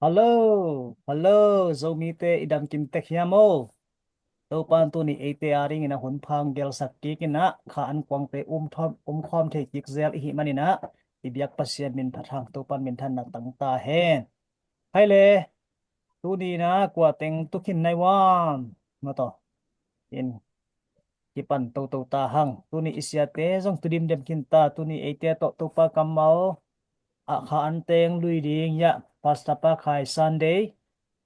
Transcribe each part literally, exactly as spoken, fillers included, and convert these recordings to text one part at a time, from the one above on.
Hello, hello, Zomite i dam kim tek hiam aw? Topan tuni eite a dingin a hun pha hong gelsak kik in ah, kha an kuangte um thawm, um khawm thei kik zel i hih manin ah, i biak Pasian min phat hang, Topan minthanna tang ta hen. Hai le, tuni in ah kua teng tu khin nai uam? Maw taw, in kipan toto ta hang. Tuni i siate zong tu dimdem khin ta, tuni eite tawh Topa kammal ah kha an teng lui ding, ya, Pastor Pa Khai Sunday,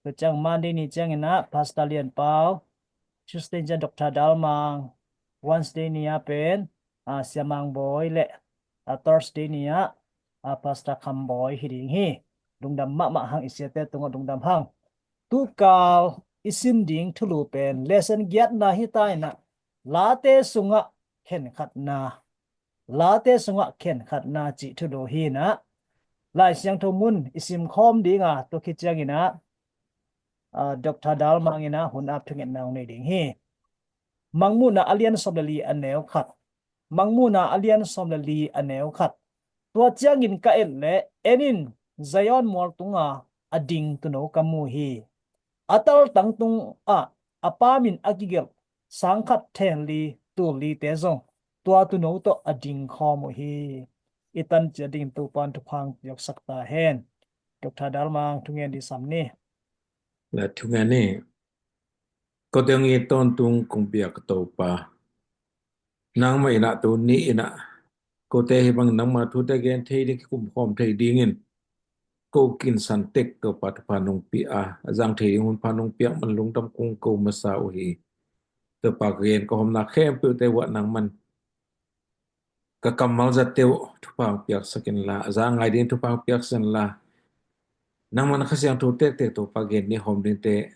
tua ciang Monday ni ciangin ah Pastor Lian Pau, Tuesday ciang Doctor Dal Mang, Wednesday ni ah pen, ah, Sia Mang Bawi le, ah, Thursday ni ah, ah, Pastor Kham Bawi hi ding hi. Lungdam mahmah hang, i siate tungah lungdam hang. Tukal i sin ding thulu pen lesson giatna hi ta in ah, Late sungah khenkhatna, Late sungah khenkhatna cih thulu hi in ah, Lai Siangtho mun i sim khawm ding a, tua khit ciangin ah, ah, Doctor Dal Mang in ah hun ap thungetna hong nei ding hi. Mangmuhna a lian sawm le li a neu khat. Mangmuhna a lian sawm le li a neu khat. Tua ciangin ka et leh, en in, Zion mual tunga a ding tuuno ka mu hi. A taltang tungah a Pa min a kigelh sang khat then li tul lite zong tua tuuno tawh a ding khawm uh hi. I tan ciat dingin Topan thupha hong piaksak ta hen. Doctor Dal Mang, thungen dih sam ni. La thungen ni. Ko teng i tawntung kong biak Topa, nangmah in ah tuni in ah kote hih bang nangma thute gen thei ding, kikum khawm thei dingin ko kinsan tek Topa thupha nong pia a, a zang thei ding hun pha nong piak man lungdam kong ko masa uh hi. Topa ka gen ka hawmna khempeuhte uah nangman ka kammal zatte uh thupha hong piaksak inla, a za ngai ding thupha hong piaksak inla, nangman Kha Siangtho tektek Topa gen ding hawm dingte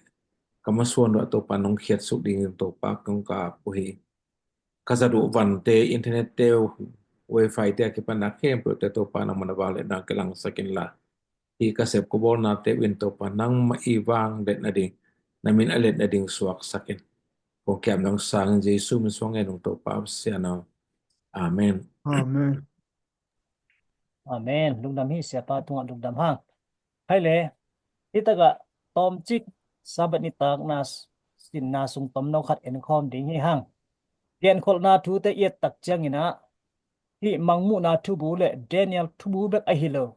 ka masuan uh ah Topa nong khiatsuk dingin Topa kong ka ap uh hi. Ka zat uh vante, internet te uh, wifi te a kipanna khempeuhte Topa nangman a vang le nang kilangsak inla, hih ka sep ka bawlnate uh in Topa nangmah i vang let nading, na min a let nading suaksak in. Kong kiam nong sangin Jesu min suang ngen ung Topa Pasian aw. Amen. Amen. Amen. Lungdam hi, siapa tungah lungdam hang. Hai le, hi takah tawmcik Sabbath nitakna s-, sinna sung tomno khat en khawm ding hi hang. Genkholhna thute i et tak ciangin ah, hih Mangmuhna thubu le Daniel thubu bek ahi lo,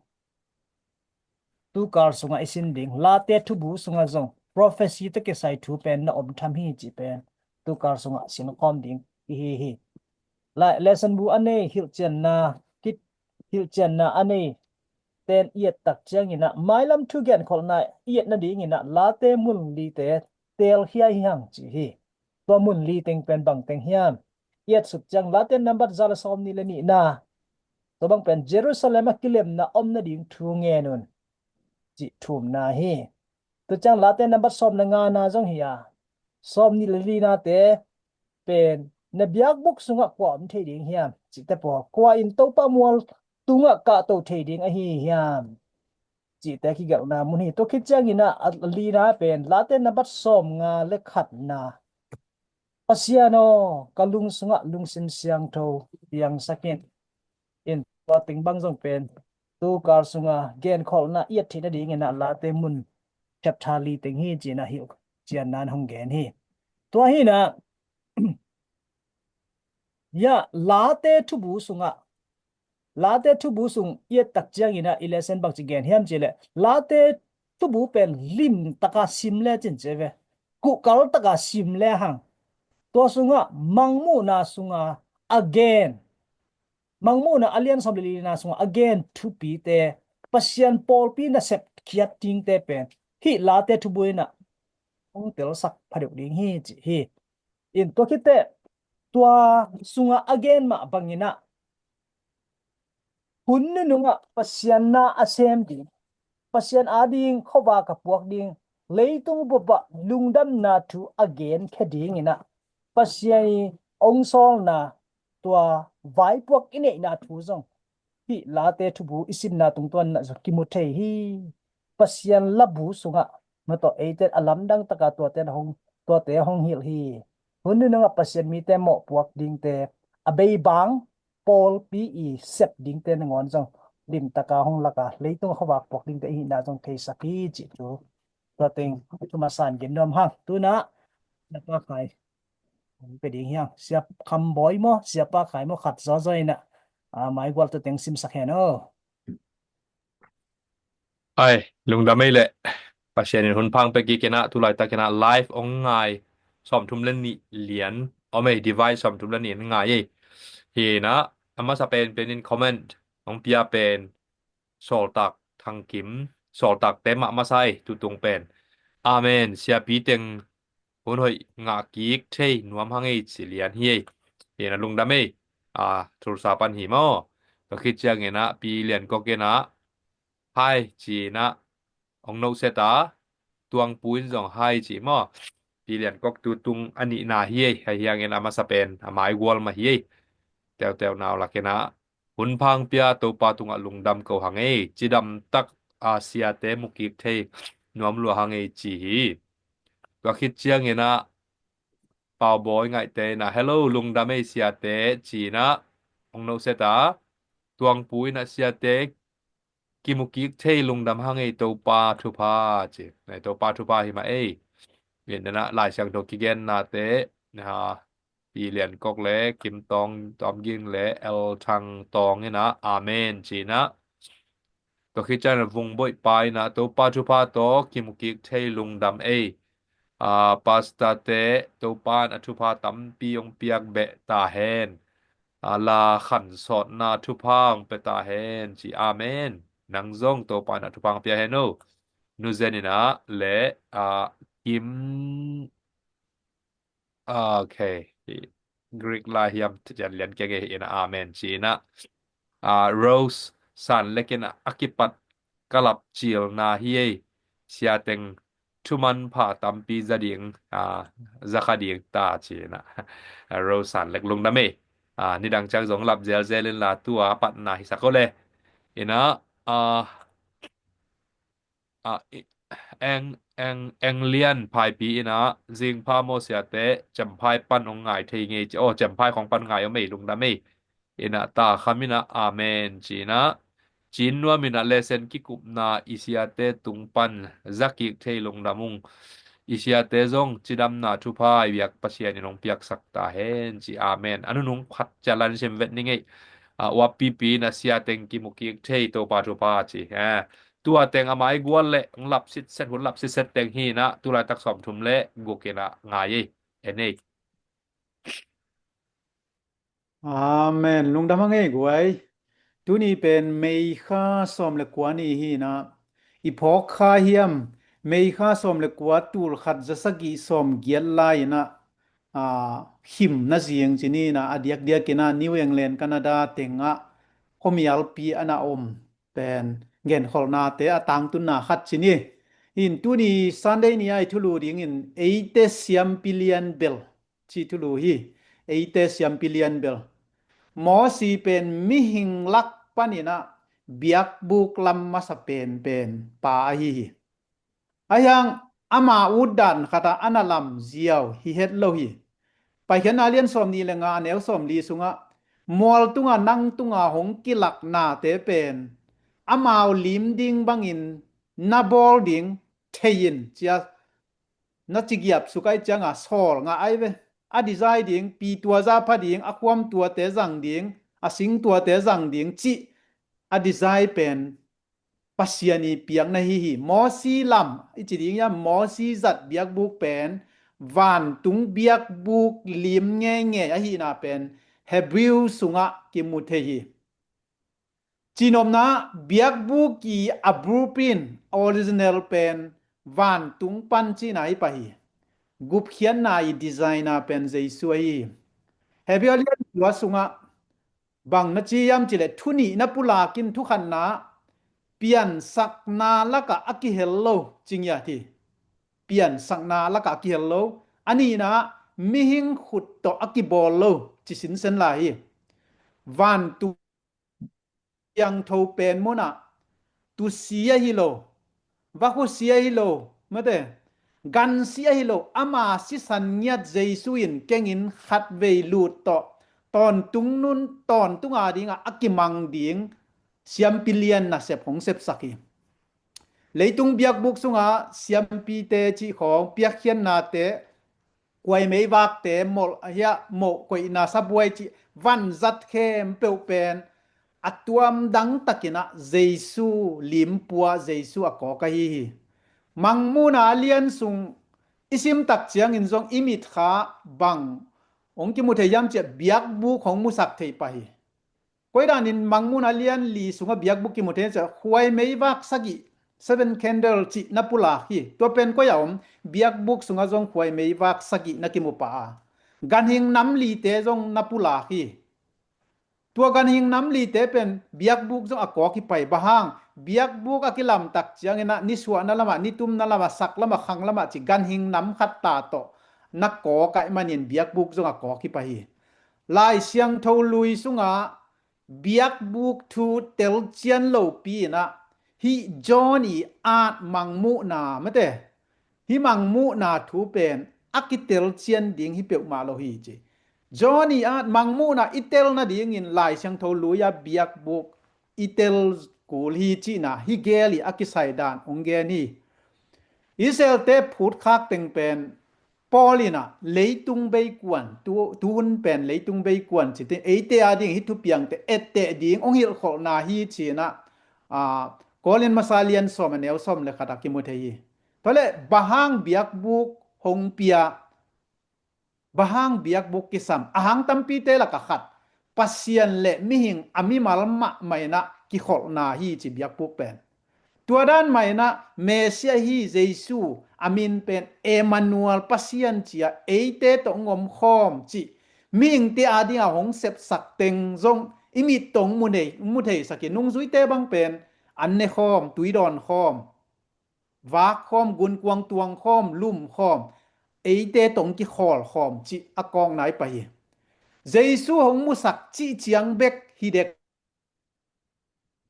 tukal sungah i sin ding Late thubu sungah zong prophecy tawh kisai thu pen na om tham hi cih pen tukal sungah sin khawm ding i hi hi. La-, lesson bu a nei, hilhcianna, kit, hilhcianna a nei ten i et tak ciangin ah, mailam thu genkholhna i et nadingin ah Late mun lite teel hiai hi hang ci hi. Tua mun li teng pen bang teng hiam? I et suk ciang Late nambat za le sawmnih le nihna, tua bang pen Jerusalem a kilemna om nading thu ngen un, cih thumna hi. Tua ciang Late nambat sawm le ngana zong hi a, sawmnih le linate pen na biakbuk sungah kua om thei ding hiam? Cihte pawl, kua in Topa mual tungah kahto thei ding ahi hiam? Cihte kigelhna mun hi. Tua khit ciangin ah, a lina pen Late nambat sawmnga le khatna. Pasian aw, ka lung sungah lungsim siangtho piangsak in. In tua teng bang zong pen tukal sunga genkholhna i et theih nadingin ah Late mun chapter li teng hi ci-in ah hilhcianna in hong gen hi. Tua hi in ah, ya, Late thubu sungah, Late thubu sung i et tak ciangin ah i lesson bangci gen hiam cih leh, Late thubu pen limtaka sim le cin ci ve. Kuhkal taka sim le hang. Tua sungah Mangmuhna sunga a gen, Mangmuhna a lian sawm le lina sungah a gen thupite, Pasian pawlpi nasep khiat dingte pen hih Late thubu in ah hong telsak phadeuh ding hi cih hi. In tua khit teh, tua sungah a gen mah bangin ah, hun nunungah Pasian na a sem ding, Pasian ading khuavak a puak ding, leitung bup ah lungdamna thu a genkhia dingin ah, Pasian i hong sawlna, tua vaipuak i neihna thu zong hih Late thubu i simna tungtawn in ah zong kimu thei hi. Pasian labu sungah, maw taw, eite a lamdang taka tuate hong, tuate hong hilh hi. Hun nunungah Pasian mite mawhpuak dingte, a beibang pawlpi i sep dingte nangawn zong limtaka hong laka leitung khuavak puak dingte i hihna zong theisak hi cih thu. Tua teng thu masa in gen nuam hang. Tuna Siapa Khai hong pe ding hiang. Sia Kham Bawi maw, Siapa Khai maw, khat zawzaw inah, a, maigual tu teng simsak hen aw. Ai, lungdam ei leh. Pasian in hun phang pia kik inah, tulaitak inah live hong ngai sawmthum le nih lian om ei, device sawmthum le nih in ngai ei. Hi inah, a masa penpen in comment hong pia pen Sawltak Thang Kim, Sawltakte mah masa ei, tutung pen. Amen. Siapi teng hun hoih ngah kik thei nuam hang ei ci lian hi ei. Hi inah lungdam ei. A, Tulsa pan hi maw. Tua khit ciang inah Pi Lian Kok inah hai ci inah hong noset a, Tuangpu in zong hai ci maw. Pi Lian Kok tutung a nihna hi ei. Hai hiangin a masa pen a maigual mah hi ei. Teuteu nau lak inah hun phang pia Topa tungah lungdam ko hang ei. Cidam tak a siate mu kik thei nuam lua hang ei ci hi. Tua khit ciang inah Pau Bawi Ngaihte inah, hello, lungdam ei siate ci inah hong noset a, Tuangpu inah siate kimu kik thei lungdam hang ei, Topa thupha ci. Nai, Topa thupha hi mah ei. Inah Lai Siangtho kigennate, ha, Pi Lian Kok le Kim Tawng, Tawm Ging le El Thang Tawng inah amen ci inah. Tua khit ciang inah Vung Boih Pa inah, Topa thupha tawh kimu kik thei lungdam ei. A, pastorte Topa in a thupha tampi hong piak beh ta hen. A, la khansawtna thupha hong pia ta hen ci. Amen. Nang zong Topa in a thupha hong pia hen o. Nu Zen inah le, a, Kim, a, okay. Greek lai hiam, tian lian keng ei inah amen ci inah. A, Rose San Lek inah, a kipat ka lap cilna hi ei. Sia teng thuman pha tampi za ding, a, za kha ding ta ci inah. A, Rose San Lek lungdam ei. A, nidang ciang zong lap zelzel inla tua a patna hisak o le. Inah, a, a, i, Eng, Eng, Eng Lian Phaipi inah, zingpha maw siate, Cemphai pan hong ngai thei ngei ci. Aw, Cemphai khong pan ngai om ei, lungdam ei. Inah Ta Kham inah amen ci inah. Cin Nuam inah, lesson kikupna i siate tung pan za kik thei lungdam ung. I siate zong cidamna thupha i biak Pasian in hong piaksak ta hen ci. Amen. A nunung khat ciang lan sim vet ning ei. A, uap pipi inah, sia teng kimu kik thei Topa thupha ci. A, tua teng a maigual le hong lap sitset, hun lap sitset teng hi inah, tulaitak sawmthum le guk inah ngai ei. En ei. Amen. Lungdam hang ei guai. Tuni pen May kha sawm le kua ni hi inah, i phawk kha hiam, May kha sawm le kua, tul khat za sagih sawm giat lai inah, a, khim na zing ci ni inah, a diakdiak inah New England, Canada tengah khuamialpi ana om pen genkholhnate a tangtunna khat ci ni. In tuni Sunday ni a i thulu dingin eite siampi lian bel ci thulu hi. Eite siampi lian bel. Mosi pen mihing lak pan inah biakbuk lam masa penpen pa ahi hi. Ahi hang ama utdan khatah ana lam ziau hi het lo hi. Paikhiatna lian sawm nih le nga, a neu sawm li sungah, mual tunga nang tunga hong kilak nate pen amau lim ding bangin na bawl ding thei in ci a, na cigiap suk ai cianga sawl ngah ai ve. A design ding, pi tua za pha ding, a khuam tuate zang ding, a sing tuate zang ding cih a design pen Pasian i piakna hi hi. Mosi lam i ci ding hiam, Mosi zat biakbuk pen vantung biakbuk lim ngeingei ahihna pen Hebrew sungah kimu thei hi. Cinopna, biakbuk i a blueprint, original pen vantung pan cihna hi pah hi. Gupkhiatna i designer pen Jesu ahi hi. Hebrew lian tua sungah bang na ci hiam cih leh, thu nih na pulak in, thu khatna, piansakna lakah a kihel lo ci ngiat hi. Piansakna lakah a kihel lo. A nihna, mihing khut tawh a kibawl lo ci sinsen lai hi. Vantung siangtho pen munah tusi ahi lo, vakhusi ahi lo, mate, gansi ahi lo, ama sisan ngiat Jesu in kengin khatvei lut tawh tawntung nun, tawntung a dingah a kimang ding siampi lian nasep hong sepsak hi. Leitung biakbuk sunga siampite cih khawng, piakkhiatnate, khuaimeivakte, molh ahiah, moh koihna, sabuai cih vanzat khempeuh pen a tuamdang takinah Jesu limpua, Jesu a kawk ahi hi. Mangmuhna a lian sung i simtak ciangin zong i mitkha bang hong kimu thei hiam ciah biakbuk hong musak thei pah hi. Koidanin Mangmuhna lian li sungah biakbuk kimu thei ciah khuaimeivak sagih, seven candle cih na pulak hi. Tua pen koi a om? Biakbuk sungah zong khuaimeivak sagih na kimu pah a, ganhing nam lite zong na pulak hi. Tua ganhing nam lite pen biakbuk zong a kawk hi pah hi. Bang hang? Biakbuk a kilamtak cianginah nisuahna lamah, nitumna lamah, sak lamah, khang lamah cih ganhing nam khat ta tawh na kawk ahih manin biakbuk zong a kawk hi pah hi. Lai Siangtho Lui sungah biakbuk thu telcian lopi inah hih John i at Mangmuhna mate, hih Mangmuhna thu pen a kitelcian ding hi peuhmah lo hi ci. John i at Mangmuhna i tel nadingin Lai Siangtho Lui a biakbuk i tel kul hi cihna hih gel i a kisai dan hong gen hi. Israelte phutkhak teng pen Paul inah leitung beikuan, tu, tuhun pen leitung beikuan cite, eite ading hih thupiangte etteh ding hong hilhkholhna hi cinah, a, Korin masa lian sawm a neu sawm le khatah kimu thei hi. Tuale bang hang biakbuk hong pia, bang hang biakbuk kisam? A hang tampite lakah khat, Pasian le mihing a mimal mahmah inah kikholhna hi ci biakbuk pen. Tua dan mah inah Messiah hi Jesu, a min pen Emmanuel, Pasian ci-a eite tawh hong omkhawm cih mihingte adingah hong sepsak teng zong i mit tawh hong mu thei, mu theisak hi. Nungzuite bang pen an nekhawm, tui dawnkhawm, vakkhawm, gunkuang tuangkhawm, lumkhawm, eite tawh hong kikhawlkhawm cih a kawkna hi pah hi. Jesu hong musak cih ciang bek hi dek,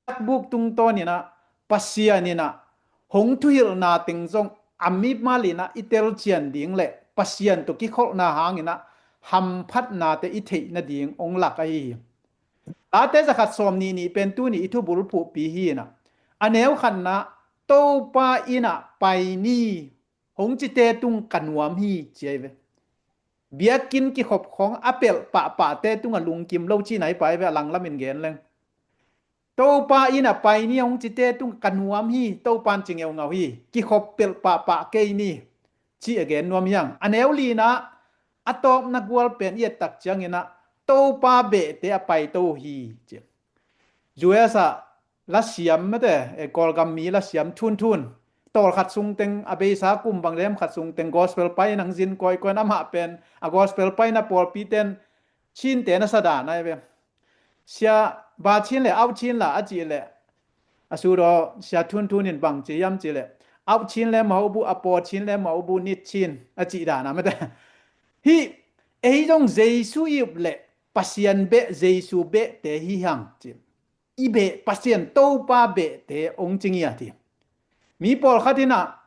biakbuk tungtawn inah Pasian inah hong thuhilhna teng zong a mimal inah i telcian ding le Pasian tawh kikholhna hanginah hamphatnate i theih nading hong lak ahi hi. Late zakhat sawm nih nih pen tuni i thubulphuhpi hi inah, a neu khatna, Topa innah pai ni hong cite tung ka nuam hi ci ahi ve. Biakinn kikhop khawng a pelh pahpahte tungah lungkim lo cihna hi pah ahi ve, a langlamin gen leng. Topa innah pai ni hong cite tung ka nuam hi, Topa in ci ngeungau hi, kikhop pelh pahpah kei ni, cih a gen nuam hi hang. A neu lina, a tawpna gual pen i ettak cianginah Topa behte a paito uh hi ci. U S ah lasiam mate, eh, Kawlgam mi lasiam Thunthun, tawlkhat sungteng, a beisa kum bang lem khat sungteng gospel pai nang zin kawikawi in, amah pen a gospel paina pawlpiten Chinte na sa dan ahi ve. Sia, ba Chin le, au Chin la a cih leh, a sudaw Sia Thunthun in bang ci hiam cih leh, au Chin le maubu, a paw Chin le maubu nit Chin a cih dan a mate. Hih ei zong Jesu i up leh Pasian beh, Jesu behte hi hang ci. I beh, Pasian Topa behte hong ci ngiat hi. Mi pawlkhat innah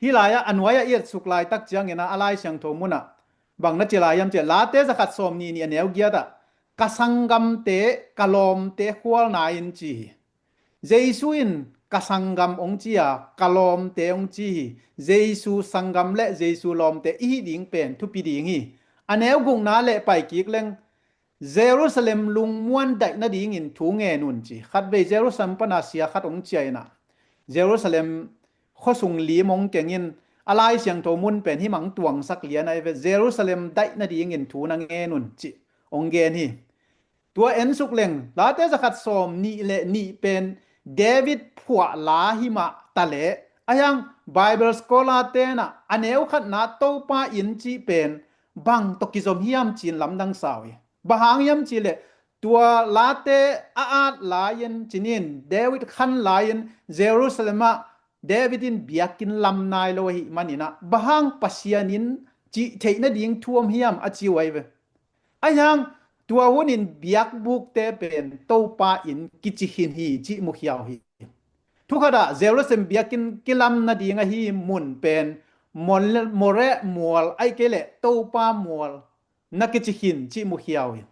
hih lai-ah a nuai-ah i etsuk laitak cianginah a Lai Siangtho munah bang na ci lai hiam cih leh, Late zakhat sawm nih nih a neu giatah, ka sanggamte, ka lawmte khualna in ci hi. Jesu in ka sanggam hong ci a, ka lawmte hong ci hi. Jesu sanggam le Jesu lawmte i hih ding pen thupi ding hi. A neu gukna leh pai kik leng, Jerusalem lungmuan daih nadingin thu ngen un ci. Khatvei Jerusalem pana sia khat hong ciah inah, Jerusalem khuasung lim hong kengin, a Lai Siangtho mun pen hih mah hong tuangsak lian ahi ve, Jerusalem daih nadingin thu na ngen un cih hong gen hi. Tua ensuk leng, Late zakhat sawm nih le nih pen David phuah la hi mah ta leh, ahi hang Bible scholar tenah a neu khatna Topa inn cih pen bang tawh kizom hiam ci-in lamdang sa uh hi. Bang hang hiam cih leh, tua Late a at lai-in, ci-in David khan lai-in Jerusalem ah David in biakinn lam nai lo ahih maninah, bang hang Pasian inn cih theih nading thu om hiam a ci uh ahi ve. Ahi hang tua hunin biakbukte pen Topa inn kici khin hi cih mukhia uh hi. Thukhatah Jerusalem biakinn kilam nading ahi mun pen Mol-, Moreh mual, ahih kei leh Topa mual na kici khin cih mukhia uh hi.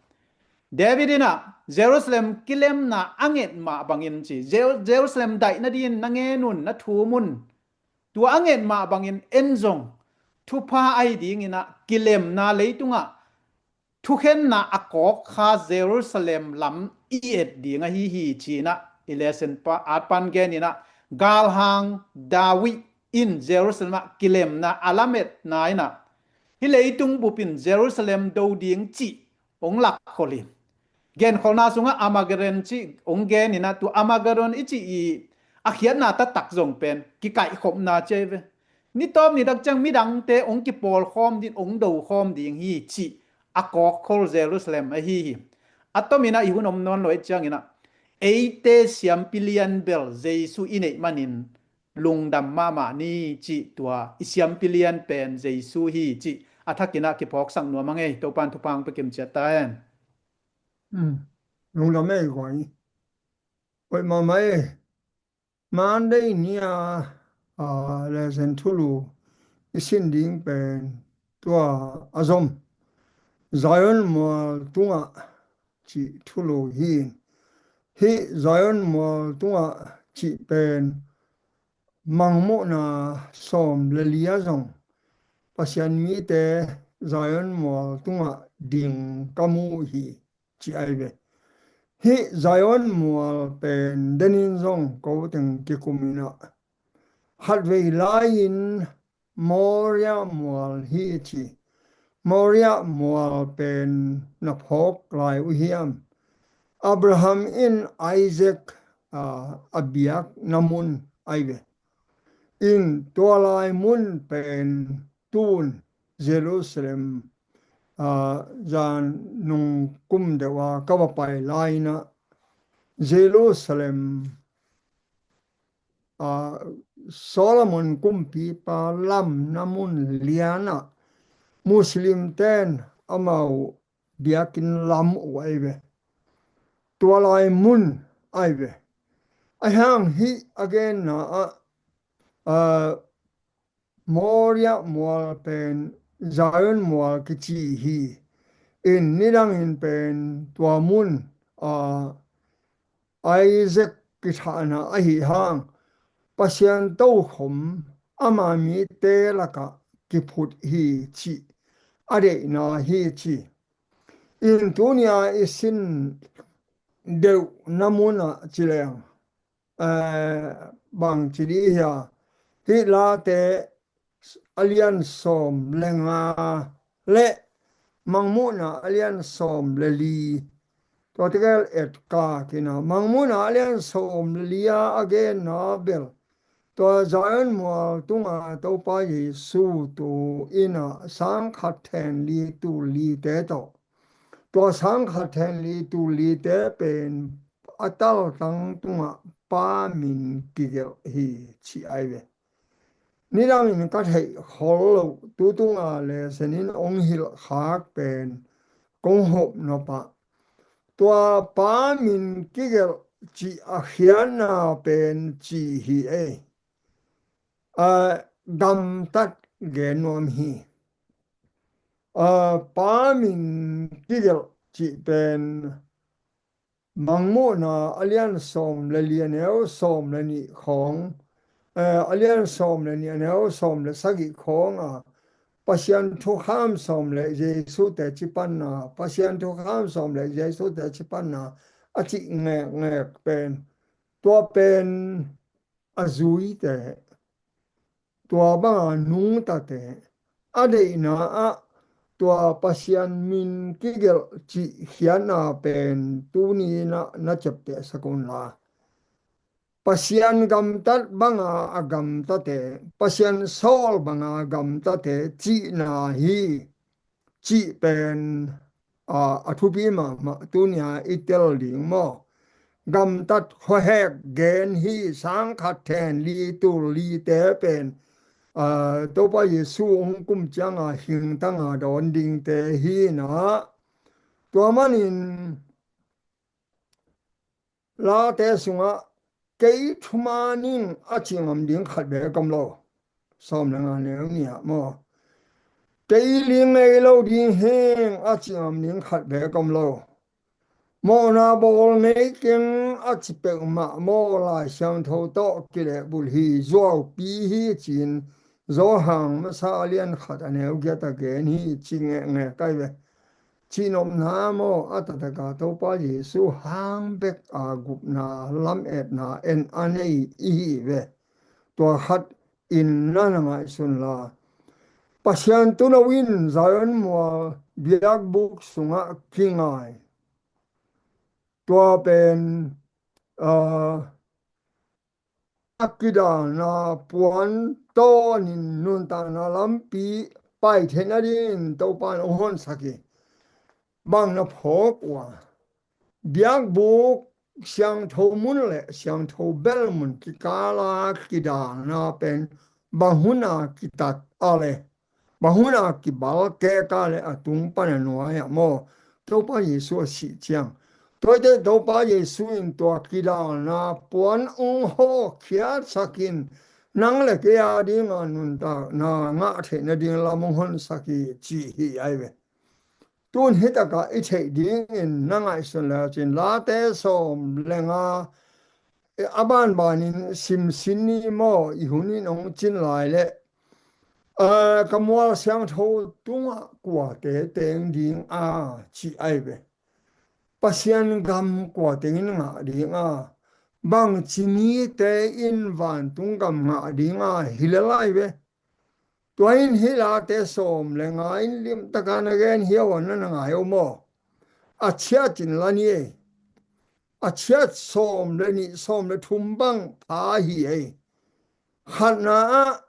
David in ah Jerusalem kilemna a nget mah bangin ci, Jer- Jerusalem daih nadingin na ngen un, na thum un. Tua a nget mah bangin en zong thupha ahi dingin ah kilemna leitungah thukhenna a kawkkha Jerusalem lam i et ding ahi hi ci-in ah i lesson pa, at pan genin ah galhang David in Jerusalem ah kilemna a lametna in ah hih leitung bup in Jerusalem do ding cih hong lakkhol hi. Genkholhna sungah Armageddon cih hong genin ah tua Armageddon i cih i a khiatna taktak zong pen kikaihkhopna ci ahi ve. Nitawp nitak ciang midangte hong kipawlkhawm ding, hong dokhawm ding hi cih a kawkkhol Jerusalem ahi hi. A tomin ah i hun om nawn lo ahih ciangin ah eite siampi lian bel Jesu i neih manin lungdam mahmah ni cih, tua i siampi lian pen Jesu hi cih a thakin ah kiphawksak nuam a ngei. Topan thupha hong pia kimciat ta hen. Lungdam ei guai. Hoih mahmah ei. Monday ni-a lesson thulu i sin ding pen tua a zom Zion mual tungah cih thulu hi. Hih Zion mual tungah cih pen Mangmuhna sawm le li-a zong Pasian mite Zion mual tungah ding ka mu hi ci ahi ve. Hih Zion mual pen denin zong koteng kikum in ah khatvei lai-in Moria mual hi ci. Moria mual pen na phawk lai uh hiam? Abraham in Isaac a biakna mun ahi ve. In tua lai mun pen tun Jerusalem zan nung kum deuh a ka va pai lai-in ah Jerusalem Solomon kumpipa lamna mun lian ah Muslim ten amau biakinn lam uh ahi ve. Tua lai mun ahi ve. Ahi hang hih a genna ah Moria mual pen Zion mual kici hi. In nidangin pen tua mun Isaac kithahna ahi hang Pasian tokhom ama mite lakah kiphut hi cih a deihna hi ci. In tuni-a i sin deuhna munah ci leng bangci dih hia? Hih Late a lian sawm le nga le Mangmuhna a lian sawm le li, tua tegel et kakin ah Mangmuhna a lian sawm le li-a a genna bel tua Zion mual tunga Topa Jesu tu-in ah sangkhat then li tul lite tawh, tua sangkhat then li tul lite pen a taltang tungah Pa min kigelh hi ci ahi ve. Nidangin ka theih khol loh tu tunga lesson in hong hilhkhak pen kong hopnop ah tua Pa min kigelh cih a khiatna pen ci hi ei. Gamtat gen nuam hi. Pa min kigelh cih pen Mangmuhna a lian sawm le li a neu sawm le nih khawng, a lian sawm le nih a neu sawm le sagih khawng a Pasian thukham sawm le Jesu teci panna, Pasian thukham sawm le Jesu teci panna a cih ngekngek pen, tua pen a zuite, tua banga nungtate, a deihna ah tua Pasian min kigelh cih khiatna pen tuni-in ah na ciaptehsak unla, Pasian gamtat banga a gamtate, Pasian sawl banga a gamtate cihna hi cih pen a thupi mahmah tunia i tel ding maw? Gamtat khuahek gen hi. Sangkhat then li tul lite pen Topa Jesu hong kum cianga hingtanga dawn dingte hi-in ah, tua manin Late sungah kei thuman ing a ci ngam ding khat bek om lo. Sawm le nga neu nih ah maw? Kei ling ngei lo ding hing a ci ngam ding khat bek om lo. Mawhna bawl ngei keng a ci peuhmah maw, Lai Siangtho tawh kilehbulh hi, zuaupi hi ci-in Johan masa a lian khat a neu giat a gen hi ci ngekngek ai ve. Cihnopna maw, a taktak a Topa Jesu hang bek a gupna lametna en a nei i hi ve. Tua khat in na na ngaihsun la. Pasian tuuno in Zion mual biakbuk sungah kingai. Tua pen, ah, a kidalna puan tawnin nuntakna lampi pai theihna dingin Topa in hong honsak hi. Bang na phawk uh a, biakbuk siangtho mun le siangtho bel mun kikala kidalna pen bang hun a kitat a le, bang hun a kibal kek a le a tung pan a nuai ah maw, Topa Jesu a sih ciang. Tuate Topa Jesu in tua kidalna puan hong hawkkhiatsak in nang le kei a dinga nuntakna ngah theihna ding lam hong honsak hi ci hi ai ve. Tun hi takah i theih dingin na ngaihsun le cin Late sawm le nga, eh, a banbanin simsin ni maw, i hun in hong cin lai le, eh, ka mual siangtho tungah kuate teng ding a ci ai ve. Pasian gam kua teng in ngah ding a, bangci mite in vantung gam ngah ding a hi le lai ve. Tua in hih Late sawm le nga in limtaka na gen hi a, na na ngai uh maw? A ciat in la ni ei. A ciat sawm le nih sawm le thum bang pha hi ei. Khatna ah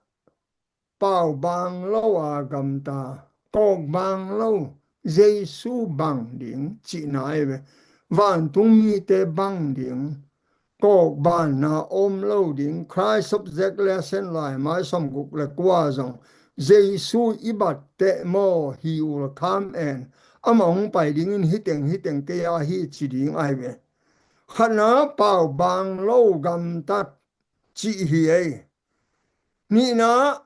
pau bang lo a gamta, kawk bang lo, Jesu bang ding cihna ai ve. Vantung mite bang ding, kawk banna om lo ding, Christ Object Lesson laimai sawmguk le kua zong Jesu i bat teh maw, he will come and, amah hong pai dingin hiteng hiteng kei a hi ci ding ai ve. Khatna pau bang lo gamtat cih hi ei. Nihna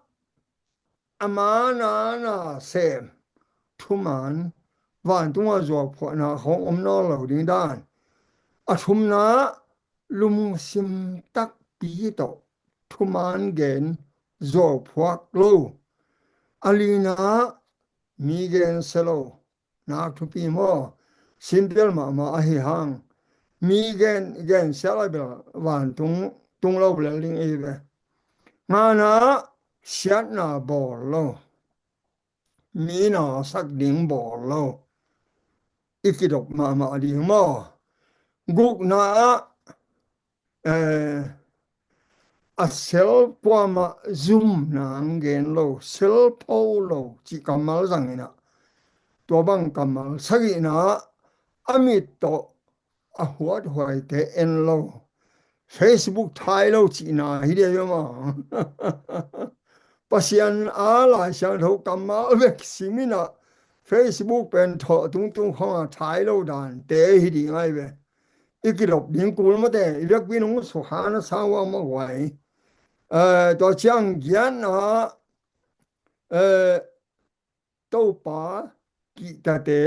a mana na sem thuman, vantunga zuauphuahna khawng om nawn lo ding dan. A thumna lungsim takpi tawh thuman gen zuauphuak lo. A lina mi gensia lo. Nak thupi maw? Simple mahmah ahi hang. Mi gen, gensia lai bel vantung tung lo lel ding ei ve. Ngana siatna bawl lo. Mi nasak ding bawl lo. I kidop mahmah ding maw? Gukna ah, eh, a sel kuamah zum nang gen lo, sel pho lo cih kammal zangin ah, tua bang kammal sagihna ah, a mit tawh a huathuaite en lo, Facebook thai lo cihna hi ding a maw? Pasian a Lai Siangtho kammal bek simin ah Facebook pen thawh tungtung khawng a thai lo dante hi ding ai ve. I kidop ding kul mate, i vekpi nung sukha na sa ua mah guai. Eh, tua ciang giatna, eh, Topa kihtate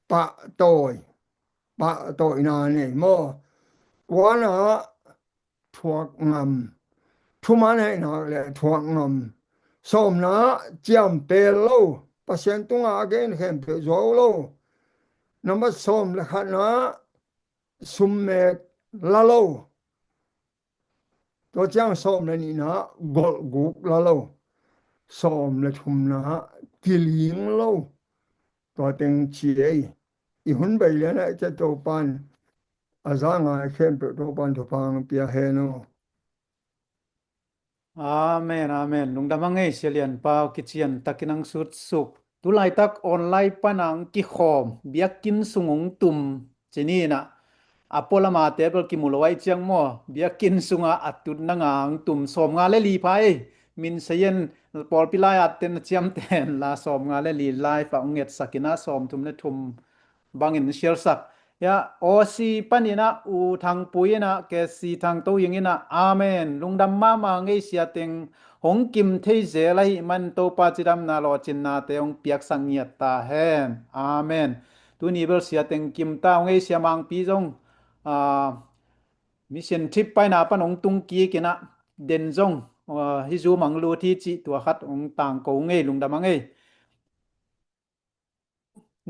pahtawi, pahtawina nei maw? Kuana thuak ngam, thuman hainak le thuak ngam. Sawmna ciampel lo, Pasian tunga a gen khempeuh zuau lo. Nambat sawm le khatna summek la lo. Tua ciang sawm le nihna golhguk la lo. Sawm le thumna kiling lo. Tua teng ci ei. I hun bei lian ah i cia Topan a za ngai khempeuh Topan thupha hong pia hen aw. Amen, amen. Lungdam a ngei Sia Lian Pau, kician takin ang sutsuk. Tulaitak online pan ang kikhawm, biakinn sung hong tum ci ni na. A pualamate bel kimu lo ai ciang maw, biakinn sungah a tutna ngang tum sawmnga le li pha ei. Min sayen pawlpi lai atten a ciamten la sawmnga le li lai fa hong ngetsak ina sawmthum le thum bangin sialsak. Ya, Aussie panin ah U Thangpui in ah, K C Thangto Ing in ah, amen. Lungdam mahmah ngei sia teng hong kim thei zel ahih man Topa cidamna lawhcinnate hong piaksak ngiat ta hen. Amen. Tuni bel Sia Teng Kim ta ung ei, Sia Mangpi zong, ah, mission trip paina pan hong tung kik in ah, den zong, ah, hih Zoom ah hong lut hi cih tua khat hong tangko ung ei, lungdam ung ei.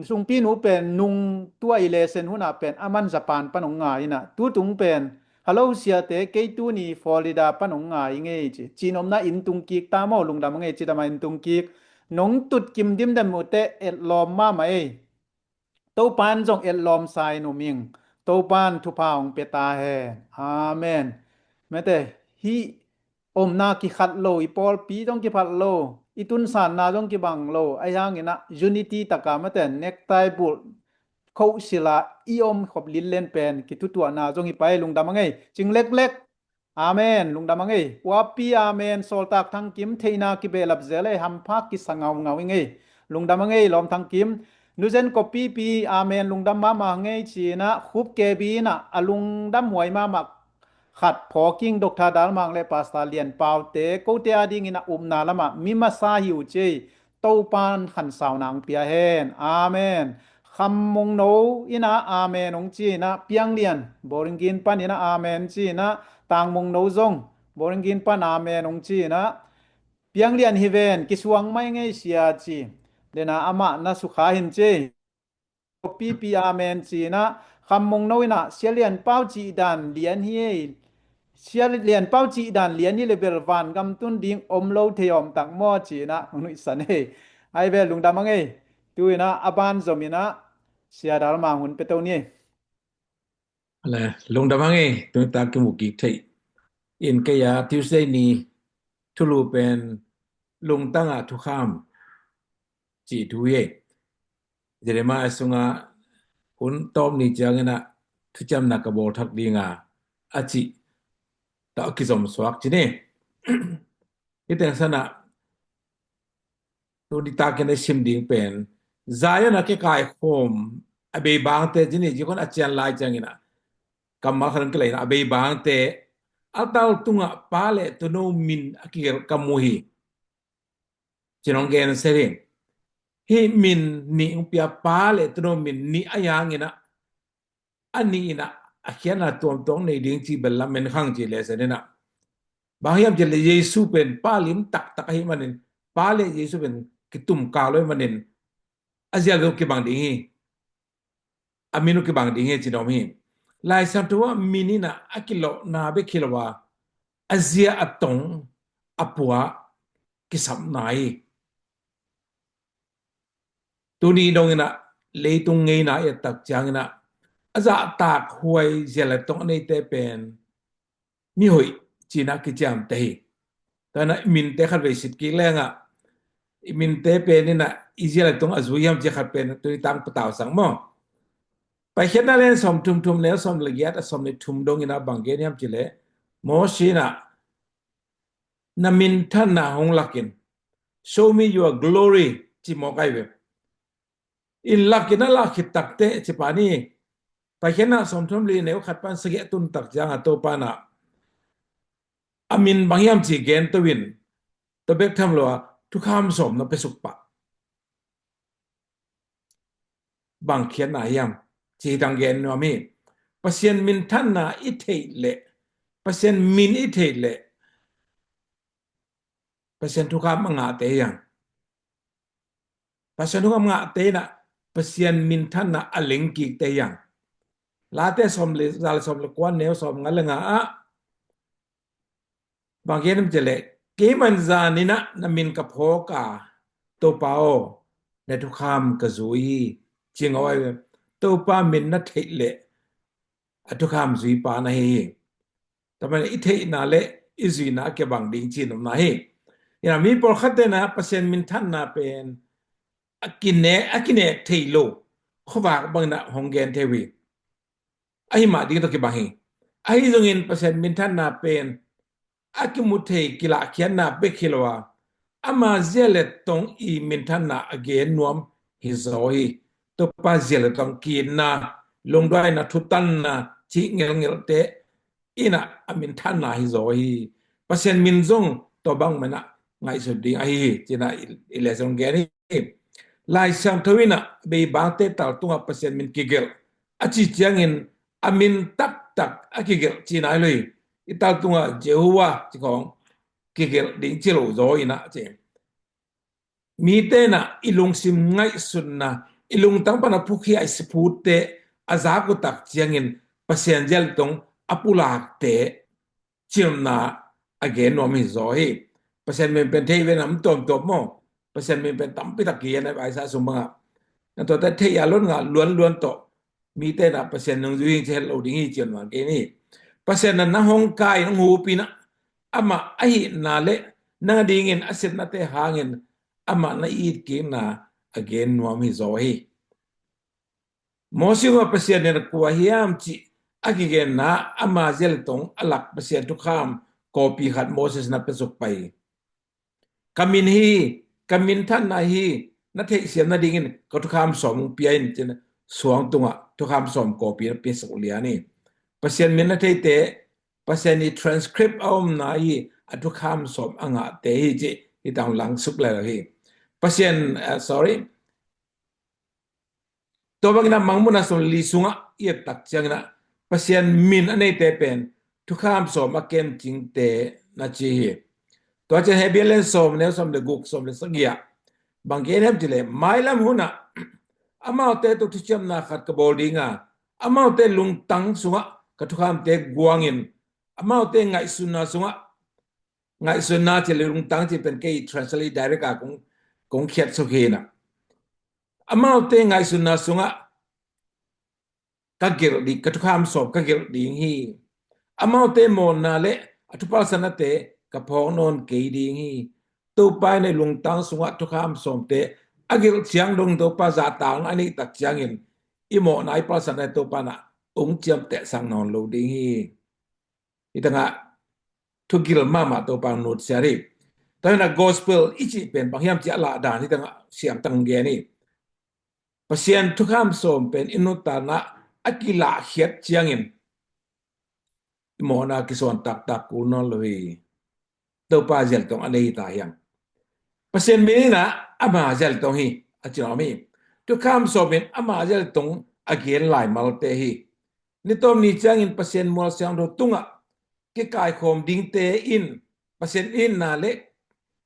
Sungpi nu pen nung tua i lesson hun ah pen aman Japan pan hong ngai in ah, tutung pen, "Hello Siate, kei tuni Florida pan hong ngai ing ei," ci. "Cihnopna in tung kik ta maw, lungdam ung ei," ci dam a in tung kik. "Nong tut kim dimdem uh teh etlawm mahmah ei. Topa'n zong etlawm sa in um ing. Topa'n thupha hong pia ta hen. Amen." Mate, hih omna kikhat lo, i pawlpi zong kiphat lo, i tunsanna zong kibang lo, ahi hangin ah unity taka mate, necktie bulh khoh sila i om khop lillen pen kithutuahna zong hi pai, lungdam ung ei. Cing leklek. Amen. Lungdam ung ei. Uapi amen. Sawltak Thang Kim, theihna kibehlap zel ei, hampha kisa ngaungau ing ei. Lungdam ung ei, lawm Thang Kim. Nuzen Kopipi, amen. Lungdam mahmah ung ei, ci in ah, Khup Kebi in ah, a lungdam huai mahmah khat phawk ing, Doctor Dalmang le Pastor Lian Pau te, kote a dingin a upna lamah mi masa hi uh ci ei, Topa'n khansauna hong pia hen. Amen. Kham Mung No in ah amen hong ci in ah, Piang Lian, Boringin pan in ah amen ci in ah, Tang Mung No zong Boringin pan amen hong ci in ah, Piang Lian hi ven, kisuang mai ngei sia ci. Dena amah na sukha hin ci. Pipi amen ci in ah, Kham Mung No in ah, Sia Lian Pau cih dan lian hi ei. Sia Lian Pau cih dan lian hi le bel vangam tun ding om lo thei om tak maw ci in ah, hong nuihsan ei. Ai ve, lungdam ung ei. Tu in ah, a ban zom in ah, Sia Dalmang hun pia to ni ei. Le, lungdam ung ei, tuni tak kimu kik thei. In kei a Tuesday ni thulu pen lungtang ah thukham cih thu hi ei. Jeremiah sungah hun tawp ni ciangin ah thuciamna ka bawl thak ding a, a cih tawh kizom suak ci ni. Hih teng san ah tuni takin i sim ding pen, Zion a kikaikhawm a bei bangte ci ni, zikon a cian lai ciangin ah kammal khat hong kilai in ah, a bei bangte, a tal tungah Pa le Tuuno min a kigelh ka mu hi, ci-in hong gen se hi. Hih min nih hong pia, Pa le Tuuno min nih, ahi hangin ah a nih in ah a khiatna tuamtuam nei ding ci bel lamen khang ci lesson in ah. Bang hiam cih leh Jesu pen Pa lim taktak ahih manin, Pa le Jesu pen kitum kal lo ahih manin, a zial uh kibang ding hi. A min uh kibang ding hi ci-in om hi. Lai Siangtho ah min in ah a kilawhna bek hi lo a, a zia, a tong, a pua kisapna hi. Tuni dongin ah leitung ngeina i et tak ciangin ah, a zahtak huai zia le tong a neite pen mihoih ci-in ah kiciamteh hi. Tua in ah minte khatvei sit kik leng ah, i minte pen in ah i zia le tong a zui hiam cih khat pen tuni tang patau sang maw. Paikhiatna lian sawmthum, thum neu sawm le giat, a sawm le thum dongin ah bang gen hiam cih leh, Moses in ah, "Na minthanna hong lak in, show me your glory," ci mawk ai ve. In lak in, a lak khit tak teh ci pah ni. Paikhiatna sawmthum li neu khat pan sagih a tun tak ciang a, Topa in ah a min bang hiam ci gen to in, tua bek tham lo a thukham sawm na pia suk pah. Bang khiatna hiam ci hi tang gen nuam hi. Pasian minthanna i theih leh, Pasian min i theih leh, Pasian thukham a ngahte hi hang. Pasian thukham ngahte in ah Pasian minthanna a leng kikte hi hang. Late sawm le, za le sawm le kua, neu sawmnga le nga ah bang gen hiam cih leh, "Keiman zan in ah na min ka phawk a, Topa aw, na thukham ka zui hi," ci ngawh ai ve. Topa min na theih leh a thukham zuipa na hi hi. Tua manin i theihna le i zuihna a kibang ding ci-in omna hi. Ina, mi pawlkhatte in ah Pasian minthanna pen a kine, a kinek thei lo khuavak bangin ah hong gen thei uh hi. Ahi mah ding tawh kibang hi. Ahi zongin Pasian minthanna pen a kimu thei kilahkhiatna bek hi lo a, ama zia le tong i minthanna a gen nuam hi zaw hi. Topa zia le tong ki-itna, lungduaina, thutanna, cih ngelngelte in ah a minthanna hi zaw hi. Pasian min zong tua bang mah in ah ngaihsut ding ahi hi, ci-in ah i, i lesson gen hi. Lai Siangtho in ah beibangte tal tungah Pasian min kigelh a ci ciangin a min taktak a kigelh ci nai lo hi. I tal tungah Jehovah ci khawng kigelh ding ci lo zaw in ah ci. Mite in ah i lungsim ngaihsutna, i lungtang pan a phukhiai siphutte a zak uh tak ciangin Pasian zial tong a pulakte cilna a gen nuam hi zaw hi. Pasian min pen thei ve nam tuamtuam maw? Pasian min pen tampi tak hi a, na Isaiah sung bangah. Na tuate thei a lon nga luanluan tawh mite in ah Pasian nung zui hi ci het lo ding hi cian vang kei ni. Pasian na na hong kai nung hupi na amah a hihna le nang a dingin a setnate hangin amah na it kikna a gen nuam hi zaw hi. Moses ah Pasian in kua hiam cih a kigenna ama zial tong a lak Pasian thukham kawpi khat Moses na pia suk pai. Ka min hi, ka min thanna hi, na theihsiam nadingin ka thukham sawm hong pia in cin suang tungah thukham sawm kawpi na pia suk lian hi. Pasian min na theite, Pasian i transcript a omna hi a thukham sawm a ngahte hi cih hi tang lang suk lai lo hi. Pasian, ah, sorry, Tua bangin ah Mangmuhna sawm le li sungah i et tak ciangin ah Pasian min a neite pen thukham sawm a kem cingte na ci hi. Tua ciang Hebrew sawm neu sawm le guk sawm le sagih ah bang gen hiam cih leh mailam hun ah amaute tawh thuciamna khat ka bawl ding a, amaute lungtang sungah ka thukhamte guangin, amaute ngaihsutna sungah, ngaihsutna cih le lungtang cih pen kei translate direct a kong, kong khiat suk hi na. Amaute ngaihsutna sungah ka gelh ding, ka thukham sawm ka gelh ding hi. Amaute mawhna le a thupalsatnate ka phawk nawn kei ding hi. Topa in i lungtang sungah thukham sawmte a gelh ciang dong Topa zahtakna a neih tak ciangin i mawhna i palsatna Topa in ah hong ciamtehsak nawn lo ding hi. Hi tangah thugil mahmah Topa nutsiat hi. Tua hi na gospel i cih pen bang hiam cih a lahdan hi tangah siangtang gen hi. Pasian thukham sawm pen i nuntakna a kilahkhiat ciangin i mawhna kisuan taktak kul nawn lo hi. Topa zial tong a nei hi ta hiang. Pasian min in ah ama zial tong hi a ci nuam hi. Thukham sawm in ama zial tong a gen laimalte hi. Ni tawm ni ciangin Pasian mual siangtho tungah kikaikhawm dingte in Pasian itna le